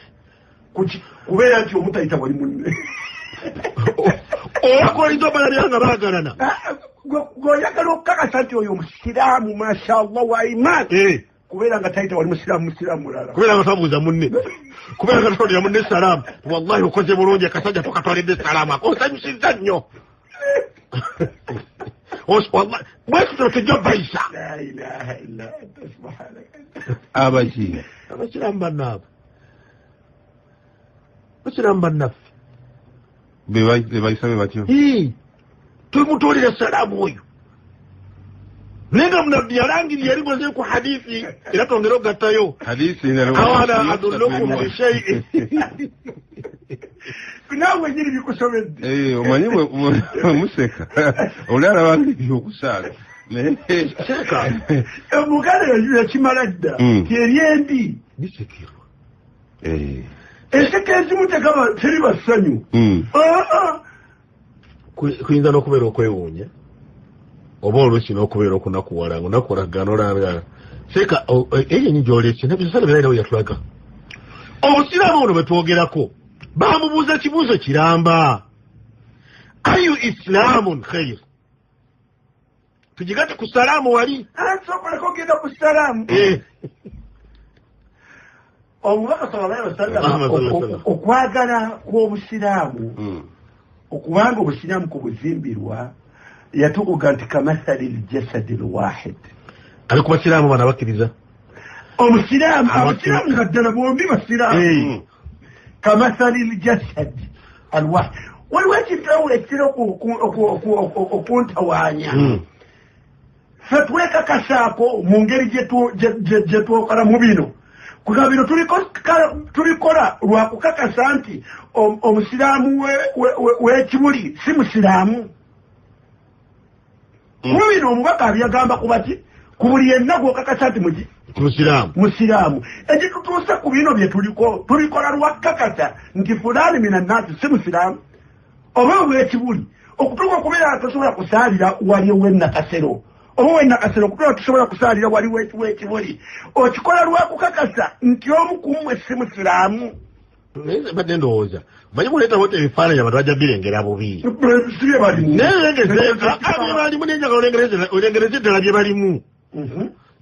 kubeera nti omutayita wali munne oba kolinza obalabira nga baagalana. Gweoyagala okukakasa nti oyo omusiraamu mashallah wa imaani, kubeera nga tayita wali musiraamu musiraamu mulala, kubeera nga tabuuza munne, kubeera nga tatwalira munne salaamu. Wallahi okoze bulungi akasajja tokatwalidde salaamu, akonsanyusizza nnyo. Bwekityo tujja bayisa. La ilaha illa anta subhanaka. Abaki abasiraamu bannaabwe, basiraamu bannaffe bebayisa be batyo. Tumutwalira salaamu oyo, naye nga munabbi yalangirira yali ngoze ku hadithi, era twongere okugattayo awala adullukum bishaiin. Naawe nyini bikusobedde. Omanyi museka oli alabanga ebyokusaaga. Seka omuganda yakimala dda ti eryembi bisekerwa. Enseko ezimu teri bassanyu. Kuyinza n'okubeera okwewuunya. Oba oluusi n'okubeera okunakuwala ng'onakuwalagana olanga seeka eyo enyi gy'oleese nabisala birairawo yatulaga obusiraamu buno bwe twogerako bamubuuza kibuuzo kiramba ayu islaamun khair tugigate ku salaamu wali nsoboleko ogenda ku salaamu omubaka sallallahu alaihi wasallam okwagala kw'obusiraamu okubanga obusiraamu kubuzimbirwa yatukuga nti kamathali ljasadi lwahid ali ku basiraamu bano abakkiriza omusiraamu abasiraamu nga ddala bombi basiraamu kamathali ljasadi alwahid waliwo ekintu awo ekitera okuntawaanya ffe twekakasaako mu ngeri gye twokalamu bino kuga bino tubikola lwakukakasa nti omusiraamu w'ekibuli si musiraamu kuba bino omubaka abyagamba kuba ki ku buli yenna gw'okakasa nti musiraamu ekitutuuse ku bino bye tuliko tubikola lwakukakasa nti fulaani minannaasi si musiraamu oba ow'ekibuli okutuuka okubeera tosobola kusaalira wali ow'ennakasero oba ow'ennakasero okutuuka tosobola kusaalira wali w'ekibuli okikola lwakukakasa nti omu ku mmwe si musiraamu badde ndowooza manyi muleetawo ebifaananyi abantu bajja birengera bubi si bye balimu naye balimu nenjagala olengereze eddala bye balimu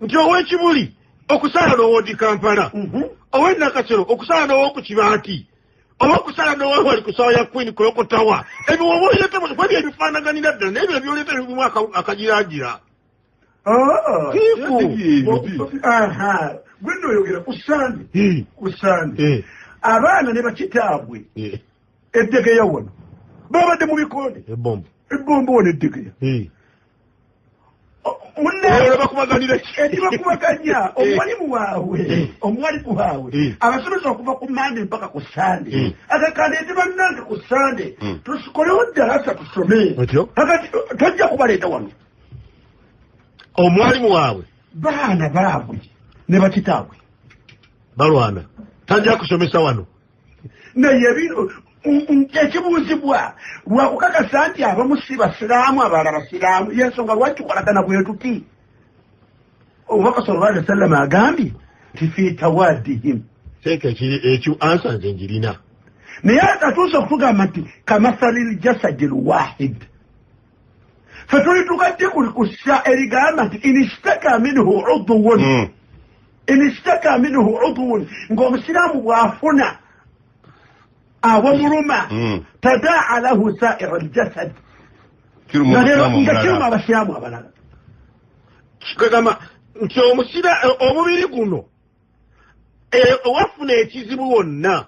nti ow'ekibuli okusaala n'owoodi Kampala ow'ennakasero okusaala n'ow'oku Kibaati oba okusala n'owali ku ssaawa ya Queen Kulokotawa ebyo oba oleeta kwebyo ebifaanaganira ddala naye ebyo byoleeta bimu akagiragira gwe nno oyogera ku Sande ku Sande abaana ne bakitaabwe eddegeya wano babadde mu bikonde ebbombo wano eddegeya bakubaganya omuwalimu waabwe abasomesa okuva ku Mande mpaka ku Sande akakanda bannange ku Sande tusikolewo ddalasa tusome kakati tojja kubaleeta wano omuwalimu waabwe baana baabwe ne bakitaabwe balwana tajja kusomesa wano naye bino ekibuuzibwa lwakukakasa nti abamu si basiraamu abalala basiraamu yensonga lwaki tukolagana bwe tuti omubaka sallallahu alaihi wasallam agambye nti fi tawaddihim seeka ekyo ansa nze njirina naye atuuse okutugamba nti kamathali ljasadi lwahid fe tulituuka ddi kussa erigamba nti inishtaka minhu uduwun inishtaka minhu uduwun ng'omusiraamu bw'afuna awamuluma tadaa lahu saira ljasad nga kiruma abasiraamu abalala kigamba nti omubiri guno owafuna ekizibu wonna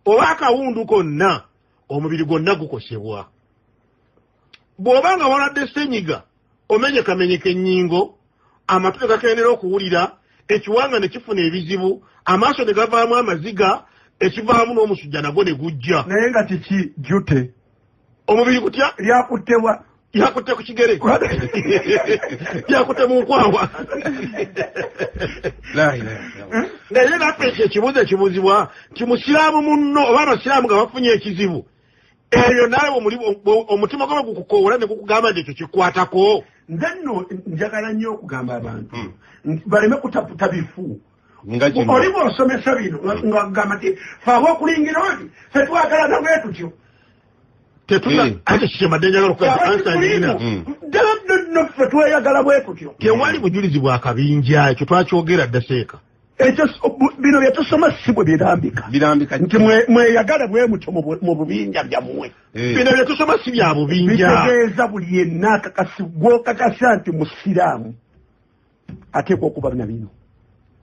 oba akawundu konna omubiri gwonna gukosebwa bw'oba nga waladde ssenyiga omenyekamenyeka ennyingo amatu ne gakendera okuwulira ekiwanga ne kifuna ebizibu amaaso ne gavaamu amaziga ekivaamu n'omusujja nagwo ne gujja naye nga kiki jute omubiri gutya lyakuttewa lyakutte ku kigere lyakutte mu nkwawa naye naffe ekyo ekibuuzo ekibuuzibwa nti musiraamu munno oba abasiraamu nga bafunye ekizibu ebyo naawe omutima gwo gukukoowola ne gukugamba nti ekyo kikwatako nze nno njagala nnyo okugamba abantu baleme kutaputa bifu oli bw'osomesa bino ng'agamba nti fe ab'okulingira oti fe twagalana bwe tutyo ate kikyemadde njagala okuansa ddala nno ffe tweyagala bwe tutyo tewali bujulizi bwa kabinja ekyo twakyogera dda seeka ekyo bino bye tusoma si bwe birambika nti mweyagala bwe mutyo mu bubinja byammwe bino bye tusoma si bya bubinja bitegeeza buli yenna gw'okakasa nti musiraamu ateekwa okuba na bino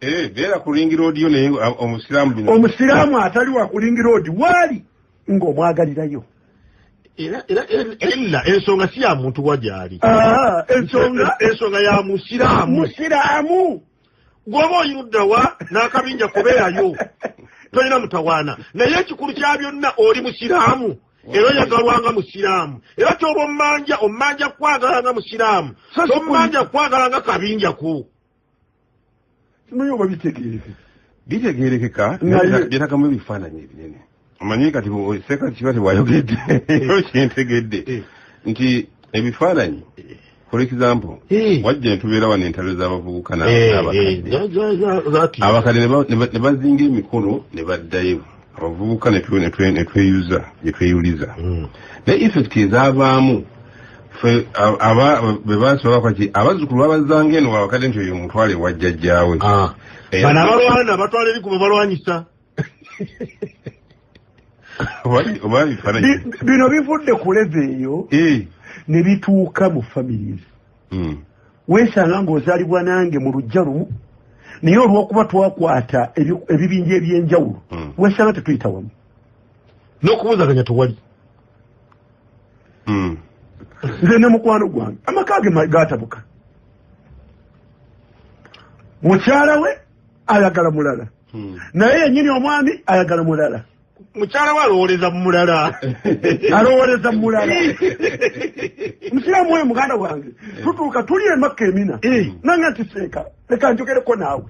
beera kulingira odiyo naye omusiraamu bino omusiraamu atali wa kulingira odi waali ng'omwagalirayo era ensonga si ya muntu wa gy'ali ensonga ya musiraamu musiraamu gw'oba oyiruddawa n'akabinja kubeerayo tolina mutawaana naye ekikulu kya byonna oli musiraamu era oyagalwanga musiraamu era kyoba ommanja ommanja kwagala nga musiraamu tommanja kwagala nga kabinja ku simanyi oba bitegeereke bitegeerekeka byetagamu ebifaananyi ebinene omanyi kati seeka kiba tebwayogedde kintegedde nti ebifaananyi For example, wajja tubeera wano entalo z'abavubuka n'abakadde. Abakadde ne bazinga emikono ne baddayo. Abavubuka ne tweyuza, ne tweyuliza. Naye effect ezaavaamu be basobola ki abazzukulu babazzanga eno abakadde nti oyo mutwale wa jjajjaawe. Bano abalwana batwala eri ku be balwanyisa. Bino bivudde ku level eyo ne bituuka mu families. Weesanga ng'ozaalibwa nange mu luggya lumu, naye olw'okuba twakwata ebibinja eby'enjawulo, weesanga tetuyita wamu. N'okubuuzaganya tewali. Nze ne mukwano gwange amaka ge gaatabuka. Mukyala we ayagala mulala, naye yennyini omwami ayagala mulala. Mukyala we alowooleza mulala. Alowooleza mulala. Musiraamu oyo muganda wange, tutuuka tuli e Makka Emina, nange nti seeka leka njogereko naawe.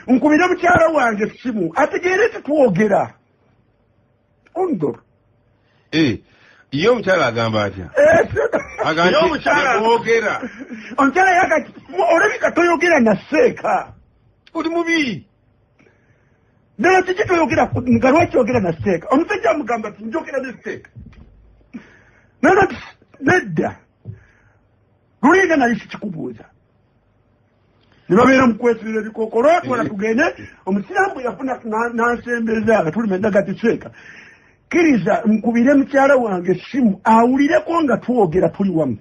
Nkubire mukyala wange essimu ategeere tetwogera. Undur. Ye omukyala agamba atya? Ye omukyala ogera. Omukyala yagamba olabika toyogera na seeka. Oli mubi. Ddala kiki toyogera nga lwaki oyogera na seeka? Omusajja amugamba nti njogera ne seeka. Naye nedda. Lulinga naye sikikubuuza. Ne babeera mu kwesibira ebikookolo, twala tugende. Omusiraamu bwe yafuna n'ansembeza nga tuli mendaga ti seeka. Kkiriza nkubire mukyala wange essimu awulireko nga twogera tuli wamu.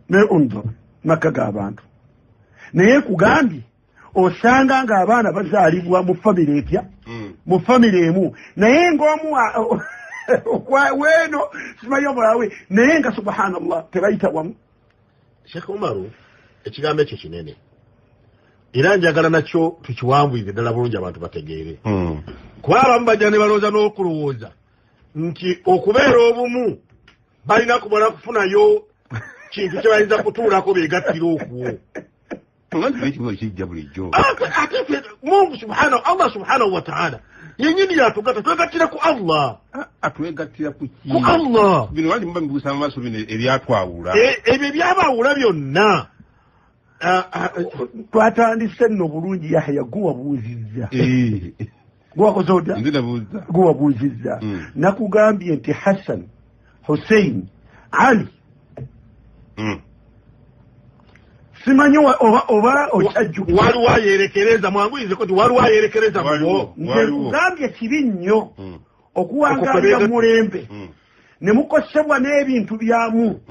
Naye undur maka g'abantu. Naye nkugambye osanga ng'abaana bazaalibwa mu famire etya, mu famire emu, naye ng'omu weeno simanyi omulawe, naye nga subhanallah tebayita wamu. Sheikh Umaru, ekigambo ekyo kinene era njagala nakyo tukiwambwire ddala bulungi abantu bategeere. Kuba abamu bajja ne balowooza n'okulowooza nti okubeera obumu balina kumala kufunayo kintu kye bayinza kutuulako beegattira okwo. Kijja bulijjo. Ate Mungu subhanahu, Allah subhanahu wa ta'ala yennyini yatugatta, twegattira ku Allah. Atwegattira ku ki? Ku Allah. Bino wali muba mubuusa mu maaso bino ebyatwawula. Ebyo ebyabawula byonna. Twatandise nno bulungi Yahya guwabuuzizza. Guwakoze otya? Nze nabuuza. Guwabuuzizza. Nakugambye nti Hassan, Hussein, Ali. Simanyi oba okyajjukira. Waliwo ayerekereza, mwanguyizeko nti waliwo ayerekereza mubo. Nze nkugambye kibi nnyo okuwangalira mulembe ne mukosebwa n'ebintu byamu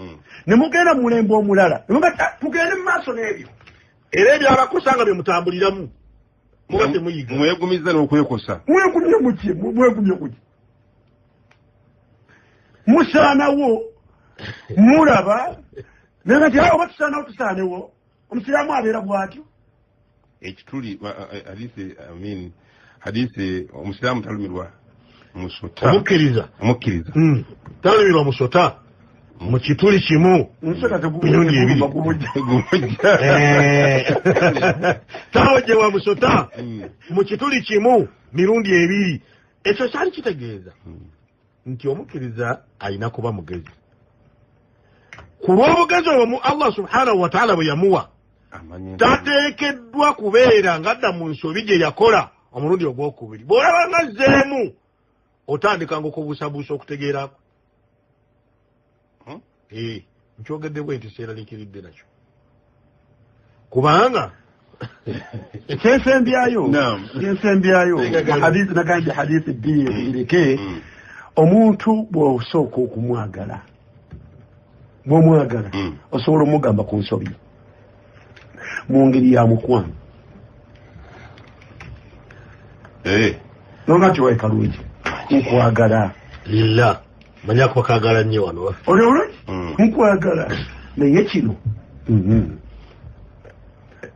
ne mugenda mu mulembe omulala ne mugamba tugende mu maaso n'ebyo. Era ebyabakosa nga bye mutambuliramu muba temuyiga. Mwegumiza n'okwekosa. Mwegumye muki? Mwegumye kuki? Musaanawo mulaba naye nti oba tusaanawo tusaanewo. Omusiraamu abeera bw'atyo. Ekituli hadisi, I mean hadisi, omusiraamu talumirwa musota. Omukkiriza. Omukkiriza. Talumirwa musota mu kituli kimu. Musota teguguma gumujja. Tawojjewa musota mu kituli kimu mirundi ebiri. Ekyo kyali kitegeeza nti omukkiriza alina kuba mugezi. Ku lw'obugezi obwo Allah subhanahu wa ta'ala bwe yamuwa, tateekeddwa kubeera ng'adda mu nsobi gye yakola omulundi ogwokubiri. Bw'olaba nga azzeemu otandikanga okubuusabuusa okutegeerako. Nkyogedde bwe nti seeraliikiridde nakyo. Kubanga kyensembyayo, kyensembyayo hadithi nagambye hadithi bbiri ebireke. Omuntu bw'osooka okumwagala, bw'omwagala osobola omugamba ku nsobi mu ngeri ya mukwano. Nonga nti wayi kalungi nkwagala. Lillah manya kwakagala nnyo wano. Oli bulungi nkwagala naye kino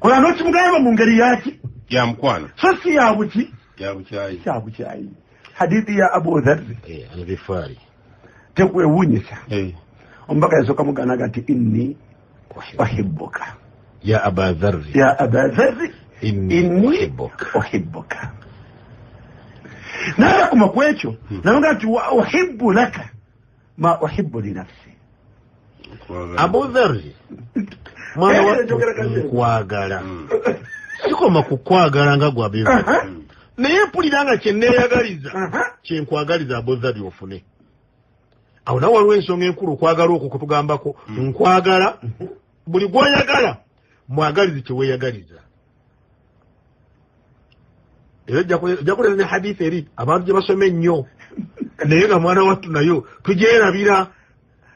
kola n'okimugamba mu ngeri yaki? Ya mukwano. So si ya buki? Ya bukyayi. Ya bukyayi. Hadithi ya Abu Dharr al-Ghifari tekwewuunyisa. Omubaka yasooka mugamba nti inni uhibbuka. Ya Aba Dharr. Ya Aba Dharr inni uhibbuka. Naye akoma ku ekyo nabagamba nti wa uhibbu laka ma uhibbu li nafsi. Abu Dharri mwana wattu nkwagala, sikoma kukwagala nga gwe Abu Dharri, naye mpulira nga kye neeyagaliza kyenkwagaliza Abu Dharri ofune. Awo nawe waliwo ensonga enkulu okwagala okwo kutugambako nkwagala, buli gw'oyagala mwagalize kye weeyagaliza. Era ojja kuleeta ne hadithi eri abantu gye basoma ennyo naye nga mwana wattu nayo tugyerabira.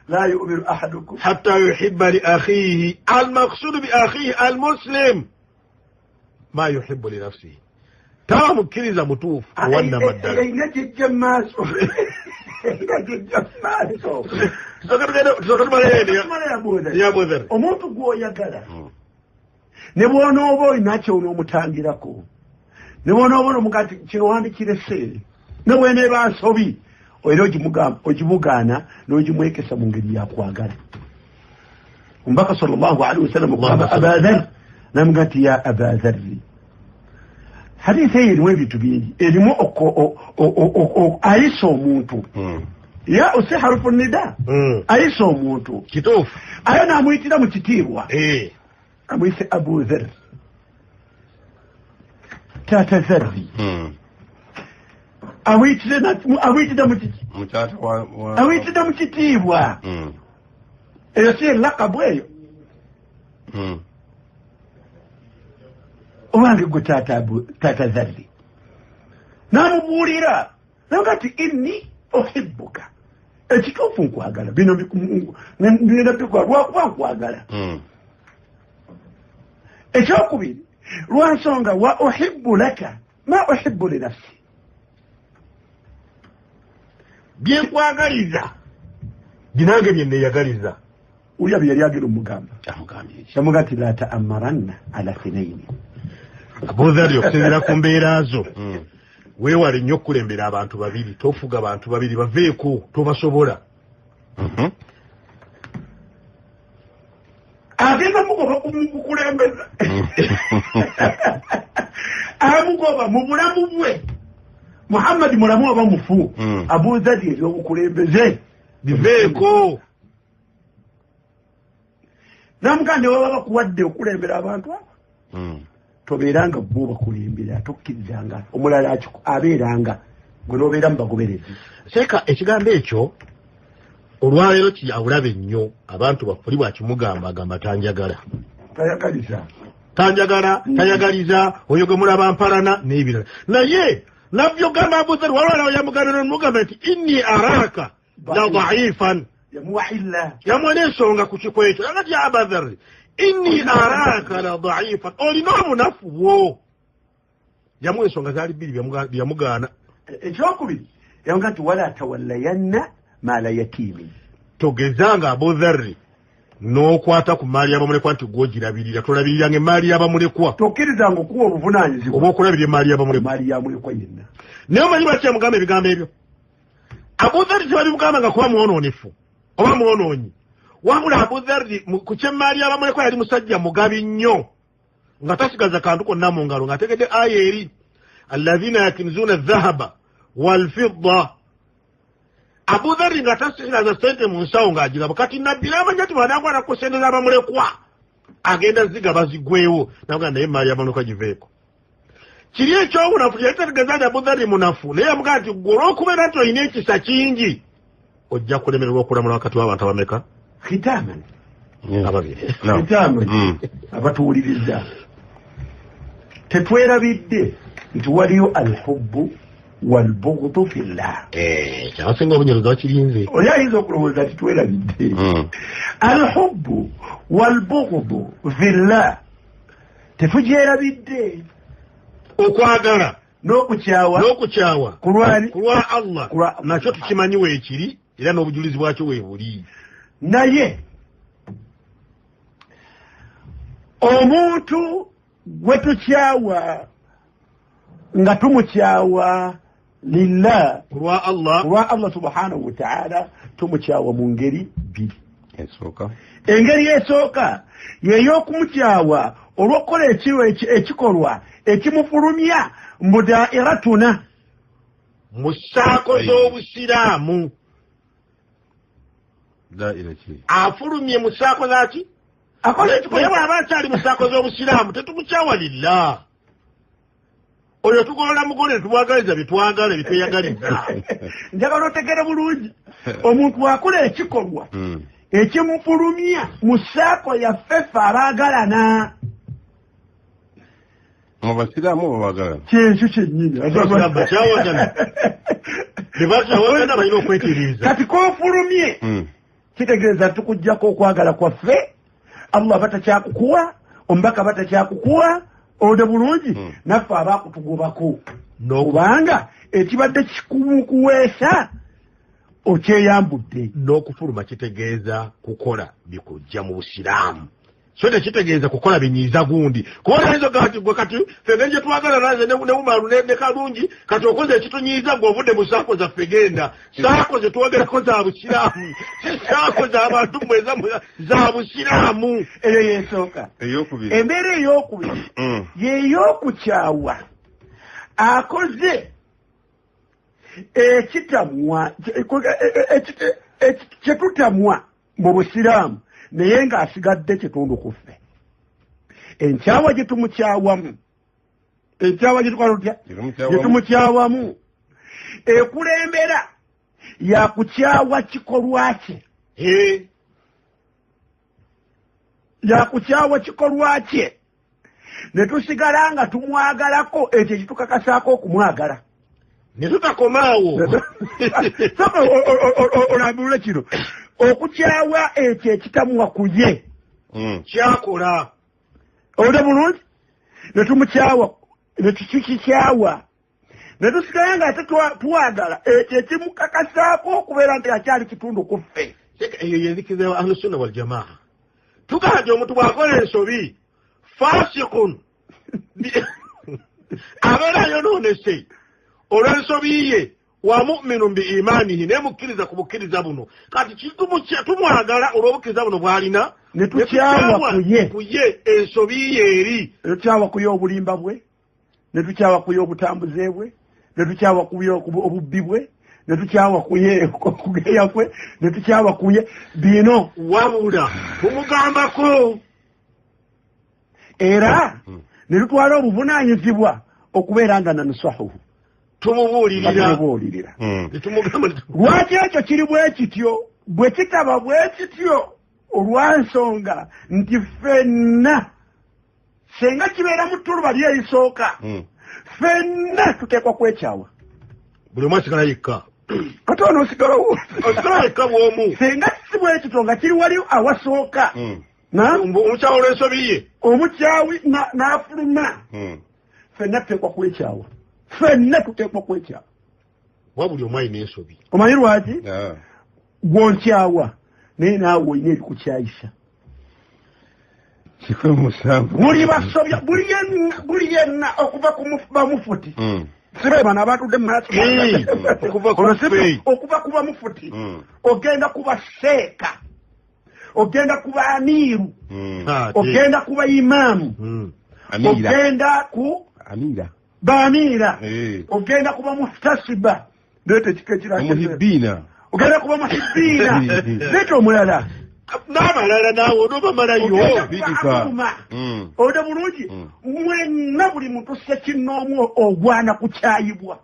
La yu'minu ahadukum hatta yuhibba li akhihi, almaqsudu bi akhihi almuslim ma yuhibbu li nafsihi. Taba mukkiriza mutuufu owannamaddala. Erina kijja mu maaso, erina kijja mu maaso. Tumaleyo omuntu gw'oyagala ne bw'onooba olina kyonoomutangirako, ne bw'onooba onomuga nti kino wandikirese, ne bw'eneeba nsobi era ogimugaana n'ogimwekesa mu ngeri yakwagala. Omubaka sallallahu alaihi wasallam okugamba Aba Dharr, namuga nti ya Aba Dharri. Hadithi eyo erimu ebintu bingi, erimu ayisa omuntu ya osi harufu nida, ayisa omuntu kituufu, aye n'amuyitira mu kitiibwa, amuyise Abu Dharr, taata Dharri, amuyitira mu kitiibwa. Eyo si elakabu eyo. Owange gwe taata Dharri, n'amubuulira naga nti inni uhibbuka, ekituufu nkwagala, bino ngenda bikola lwakuba nkwagala. Ekyokubiri lwansonga wa uhibbu laka ma uhibbu li nafsi, byenkwagaliza binange bye neeyagaliza. Ulya bye yali agenda omugamba, yamuga nti la ta'amaranna ala thinaini. Abu Dharri okusinziira ku mbeera zo weewale nnyo okukulembera abantu babiri, tofuga abantu babiri, baveeko tobasobola. Agenda mugoba kumukulembeza, amugoba mu bulamu bwe. Muhammad mulamu oba mufu, Abu Dharri ebyobukulembeze biveeko. Namuganda baba bakuwadde okulembera abantu abo, tobeeranga bo bakulembera, tokkirizanga omulala abeeranga gwe n'obeera mu bagoberezi. Seeka ekigambo ekyo olwaleero kyawulabe nnyo abantu baffe, oli bw'akimugamba agamba tanjagala, tayagaliza, tanjagala, tayagaliza, oyo gwe mulaba mpalana n'ebirala. Naye nabbi ogamba Abu Dharri waliwo yamugamba n'omugamba nti inni araka la dhaifan, yamuwa n'ensonga ku kiko ekyo. Agati ya Aba Dharri inni araka la dhaifan, olina obunafu bwo. Yamuwa ensonga zaali bbiri byamugaana. Ekyokubiri yamuga nti wala tawallayanna maala yatiimi, togezanga Abu Dharri n'okwata ku maali y'abamulekwa nti gw'ogirabirira, tolabiriranga emaali y'abamulekwa, tokkirizanga okuwa obuvunaanyizibwa oba okulabirira emaali y'abamulekwa, emaali ya mulekwa yenna. Naye omanyi lwaki yamugamba ebigambo ebyo? Abu Dharri tebabimugambanga kuba mwonoonefu oba mwonoonyi, wabula Abu Dharri ku ky'emaali y'abamulekwa yali musajja mugabi nnyo, nga tasigaza kantu konna mu ngalo, ng'ategedde aya eri alladhina yakinzuuna adh-dhahaba wal-fidda. Abu Dharri nga tasigaza ssente mu nsawo ng'agiraba. Kati nabbi n'amanya nti bw'anaakwata ku ssente z'abamulekwa agenda zigaba zigwewo, n'agamba naye emaali y'abamulekwa giveeko. Kiri ekyobunafu yali tategeeza nti Abu Dharri munafu, naye yamugamba nti ggwe olw'okubeera nti olina ekisa kingi ojja kulemererwa okulamula wakati w'abantu abameka? Khitaman ababiri. Khitaman abatuwuliriza, tetwerabidde nti waliyo alhubbu walbughdu fillah. Kyabasinga obunyereza bakirinze. Oli ayinza okulowooza nti twerabidde alhubbu walbughdu fillah, tetugyerabidde. Okwagala n'okukyawa, n'okukyawa kulwa Allah nakyo tukimanyi weekiri era n'obujulizi bwakyo weebuli. Naye omuntu gwe tukyawa nga tumukyawa lillah, kulwa Allah, kulwa Allah subhanahu wa ta'ala, tumukyawa mu ngeri bbiri. Engeri esooka yey'okumukyawa olw'okukola ekikolwa ekimufulumya mu daa'iratuna, mu ssaako z'obusiraamu. Afulumye mu saako zaki? Naye bw'aba akyali mu saako z'obusiraamu tetumukyawa lillah. Oyo tugolola mugole tumwagaliza bitwagala ebitweyagaliza. Njagala otegere bulungi. Omuntu akola ekikolwa ekimufulumya mu saako yaffe ffe abaagalana. Mu basiraamu oba baagalana? Kyekyo kyennyini. Bakyawagana. Tebakyawagana balina okwetereeza. Kati k'ofulumye kitegeeza tukuggyako okwagala kwaffe, Allah batakyakukuwa, omubaka batakyakukuwa, ode bulungi naffe abaakutugobako. Kubanga ekibadde kikumukuweesa okyeyambudde. N'okufuluma kitegeeza kukola bikujja mu busiraamu. So tekitegeeza kukola binyiiza gundi. Kuba oyinza okugamba nti gwe kati ffe gye twagala naze ne Umaru ne Kalungi, kati okoze ekitunyiiza gwe ovudde mu saako zaffe genda. Saako ze twogerako za busiraamu, si saako z'abantu mmwe za busiraamu. Eyo y'esooka. Ey'okubiri. Embeera ey'okubiri y'ey'okukyawa akoze ekitamwa kyetutamwa mu busiraamu naye ng'asigadde kitundu ku ffe. Enkyawa gye tumukyawamu, enkyawa gye tukola tutya? Gye tumukyawamu ekulembera yakukyawa kikolwa kye. Yakukyawa kikolwa kye ne tusigala nga tumwagalako, ekyo kitukakasaako okumwagala. Ne tutakomaawo. Sooka olambulule kino. Okukyawa ekyo ekitamwa ku ye kyakola. Owulira bulungi? Ne tumukyawa, ne tukikyawa, ne tusigala nga ate twagala ekyo ekimukakasaako okubeera nti akyali kitundu ku ffe. Eyo yenzikiriza ya Ahlusunna wal Jamaa. Tugamba nti omuntu bw'akola ensobi fasikun abeera ayonoonese olw'ensobi ye, wa mu'minun bi imanihi, naye mukkiriza ku bukkiriza buno. Kati tumwagala olw'obukkiriza buno bw'alina, ne tukyawa ku ye ensobi ye eri. Ne tukyawa ku ye obulimba bwe, ne tukyawa ku ye obutambuze bwe, ne tukyawa ku ye obubbi bwe, ne tukyawa ku ye okugeya kwe, ne tukyawa ku ye bino. Wabula tumugambako era ne tutwala obuvunaanyizibwa okubeera nga nanusahuhu. Tumubuulirira. Lwaki ekyo kiri bwe kityo? Bwe kitaba bwe kityo olw'ensonga nti ffenna senga kibeera mu ttuluba lye erisooka, ffenna tuteekwa kwekyawa. Buli omu asigala yekka. Kati ono osigalawo. Osigala yekka bw'omu. Senga si bwe kityo nga kiri wali awasooka. Omukyawa olw'ensobi ye. Omukyawi n'afuluma. Ffenna tuteekwa kwekyawa. Ffenna tuteekwa kwekyawa. Wabuli omu alina ensobi. Omanyi lwaki? Gw'onkyawa naye naawe olina ebikukyayisa. Muli basobya buli yenna okuva ku bamufuti. Sibe bano abatudde mu maaso. Okuva ku bamufuti. Ogenda kuba seeka. Ogenda kuba amiiru. Ogenda kuba imaamu. Ogenda ku Bamiira. Ogenda kuba muhtasiba. Leeta ekika ekirala. Muhibbiina. Ogenda kuba muhibbiina. Leeta omulala. N'abalala naawe onoobamalayo. Ode bulungi. Mwenna buli muntu ssekinnoomu ogwana kukyayibwa.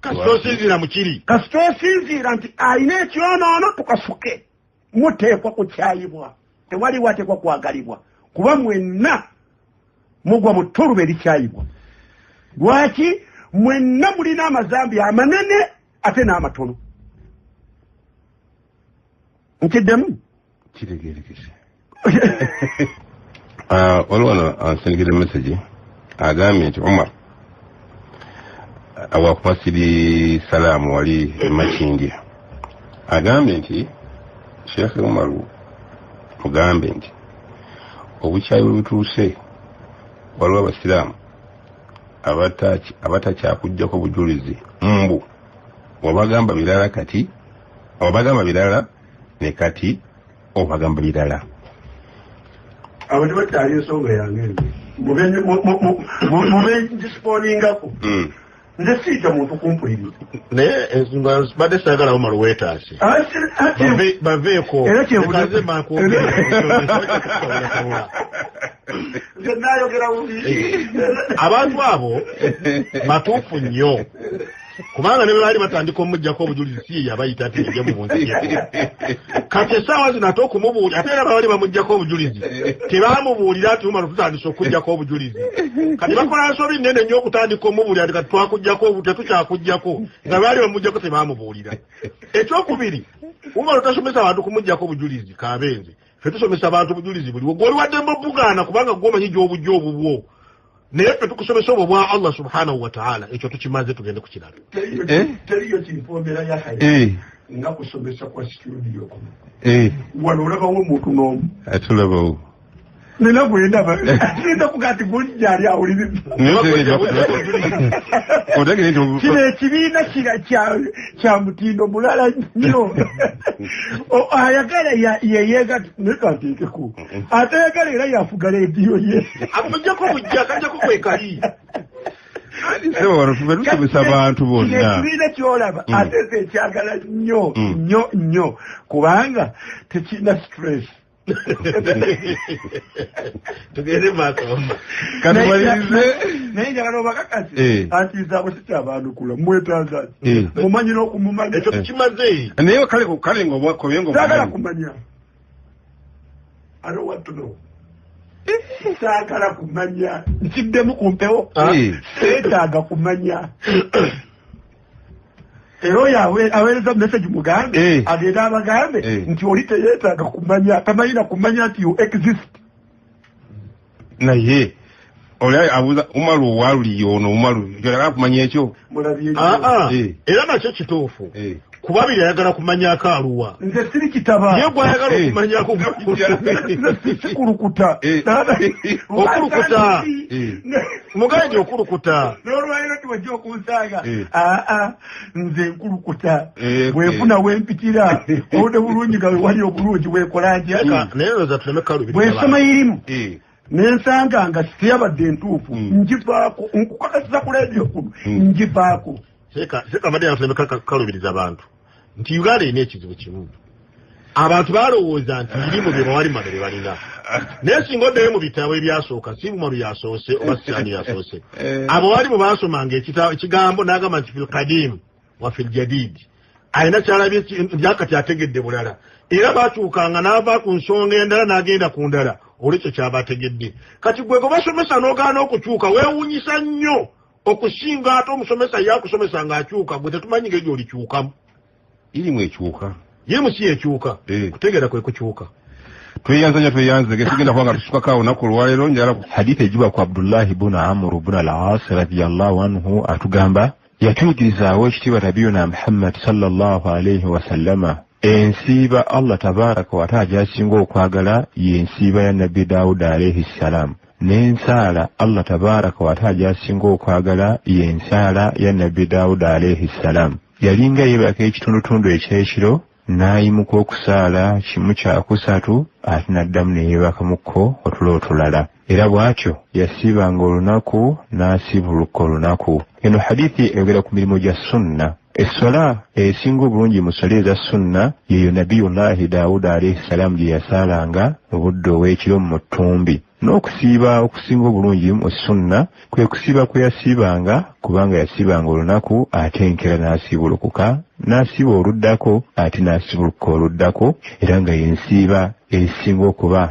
Kasita osinziira mu kiri. Kasita osinziira nti alina ekyonoono tukasuke. Muteekwa kukyayibwa. Tewaliwo ateekwa kwagalibwa. Kuba mwenna mugwa mu ttuluba erikyayibwa. Lwaki mwenna mulina amazambi amanene ate n'amatono? Nkiddemu? Kitegeerekese. Waliwo wano ansindikidde message agambye nti Umar awakumasiri salaamu wali e Makindye, agambye nti Sheikh Umaru mugambe nti obukyayi bwe butuuse waliwo abasiraamu abatakyakuggyako bujulizi mbu wabagamba birala kati wabagamba birala ne kati obagamba birala. Abo tebakyali ensonga yange mube ngisponingako. Nze siita muntu kumpuliriza. Naye ensonga badde saagala Umaru weetaase. Baveeko. Era nze naayogera bubi. Abantu abo batuufu nnyo. Kubanga ne bwe baali batandika omuggyako obujulizi si ye yabayita nti ejje mu nsi. Kati essaawa zino ate okumubuulira ate era baali bamuggyako obujulizi tebamubuulira nti Umaru tutandise okuggyako obujulizi. Kati bakola nsobi nnene nnyo okutandika omubuulira nti kati twakuggyako tetukyakuggyako nga baali bamuggyako tebamubuulira. Ekyokubiri Umaru tasomesa abantu kumuggyako obujulizi kabenze. Ffe tusomesa abantu obujulizi buliwo gw'oli waddembe obugaana kubanga gw'omanyi gy'obujja obubwo. Naye ffe tukusomesa obwo bwa Allah subhanahu wa ta'ala ekyo tukimaze tugende ku kirala. Teriyo kimpoomera ya haya nga kusomesa kwa studio kuno. Wano olabawo omuntu n'omu. Atulabawo. Nina gwendaba nina kugati gunja ali awuliriza. Kino ekibiina kya mutindo mulala nnyo. Ayagala yeyeega nekateekeko atayagala era yafuga leediyo ye. Amujjako bujja kajjako kwekali. Tusomesa abantu bonna. Ekibiina ky'olaba ate nze ekyagala nnyo nnyo nnyo kubanga tekirina stress. Tugende maaso. Naye njagala obakakasi anti nze sikyabaanukula mwetaaza ki mumanyi n'okumumanya ekyo tukimaze. Naye kale ng'obukobe saagala kumanya. I don't want to know. Saagala kumanya nkiddemu ku mpewo seetaaga kumanya. Era oyo aweereza message mugambe agende abagambe nti oli teyeetaaga kumanya tamanyi na kumanya nti you exist. Naye oli abuuza Umaru owaluli ono Umaru oyagala kumanya ekyo? Era nakyo kituufu. Kubabiri ayagala kumanyako aluwa. Nze siri kitaba. Ye gw'ayagala okumanyako sikulukuta. Okulukuta. Mugaye nti okulukuta. N'olwaliro tiwajja okunsanga. Nze nkulukuta. Bwenfuna wempitira. Ode bulungi nga wali obulungi bwekola ntya. Naye ndowooza tuleme kalubiriza. Bwensoma irimu. Nensanga nga siyabadde entuufu. Ngivaako. Nkukakasiza ku leediyo kuno. Ngivaako. Seeka mbadde yatuleme kalubiriza abantu. Nti Uganda erina ekizibu kimu. Abantu balowooza nti irimu bye bawali bye balina. Naye singa oddayo mu bitabo ebyasooka si Umaru yasoose oba Sitaani yasoose. Abawalimu baasomanga ekigambo n'agamba nti fil qadim wa fil jadid. Alina kyalabye nti ategedde bulala. Era baakyukanga n'ava ku nsonga endala n'agenda ku ndala olwekyo kyaba ategedde. Kati gwe gwe basomesa n'ogaana okukyuka weewuunyisa nnyo okusinga ate omusomesa yakusomesa ng'akyuka gwe tetumanyi ngeri gy'olikyukamu. Irimu ekyuka. Irimu si ekyuka. Kutegeera kwe kukyuka. Tweyanza tweyanze tugenda kubanga tusukako awo olunaku olwaleero njagala hadithi ejiba ku Abdullahi bunu Amru bunu al-As radiyallahu anhu atugamba yatuyigirizaawo ekitiibwa nabiyuna Muhammad sallallahu alayhi wasallama ensiiba Allah tabaraka wataala gy'asinga okwagala y'ensiiba ya Nabbi Dawuda alayhi ssalam n'ensaala Allah tabaraka wataala gy'asinga okwagala y'ensaala ya Nabbi Dawuda alayhi ssalam. Yalinga yeebaka ekitundutundu eky'ekiro n'ayimuka okusaala 1/3 ate n'addamu ne yeebakamukko otulo otulala. Era bw'atyo yasiibanga olunaku n'asiibuluka olunaku. Eno hadithi eyogera ku mirimu gya sunna. Essola esinga obulungi mu ssala eza sunna yeyo Nabiyullahi Dawuda alayhi ssalam gye yasaalanga mu budde obw'ekiro mu ttumbi. N'okusiiba okusinga obulungi mu sunna kwe kusiiba kwe yasiibanga kubanga yasiibanga olunaku ate enkeera n'asiibulukuka n'asiiba oluddako ate n'asiibulukuka oluddako era nga y'ensiiba esinga okuba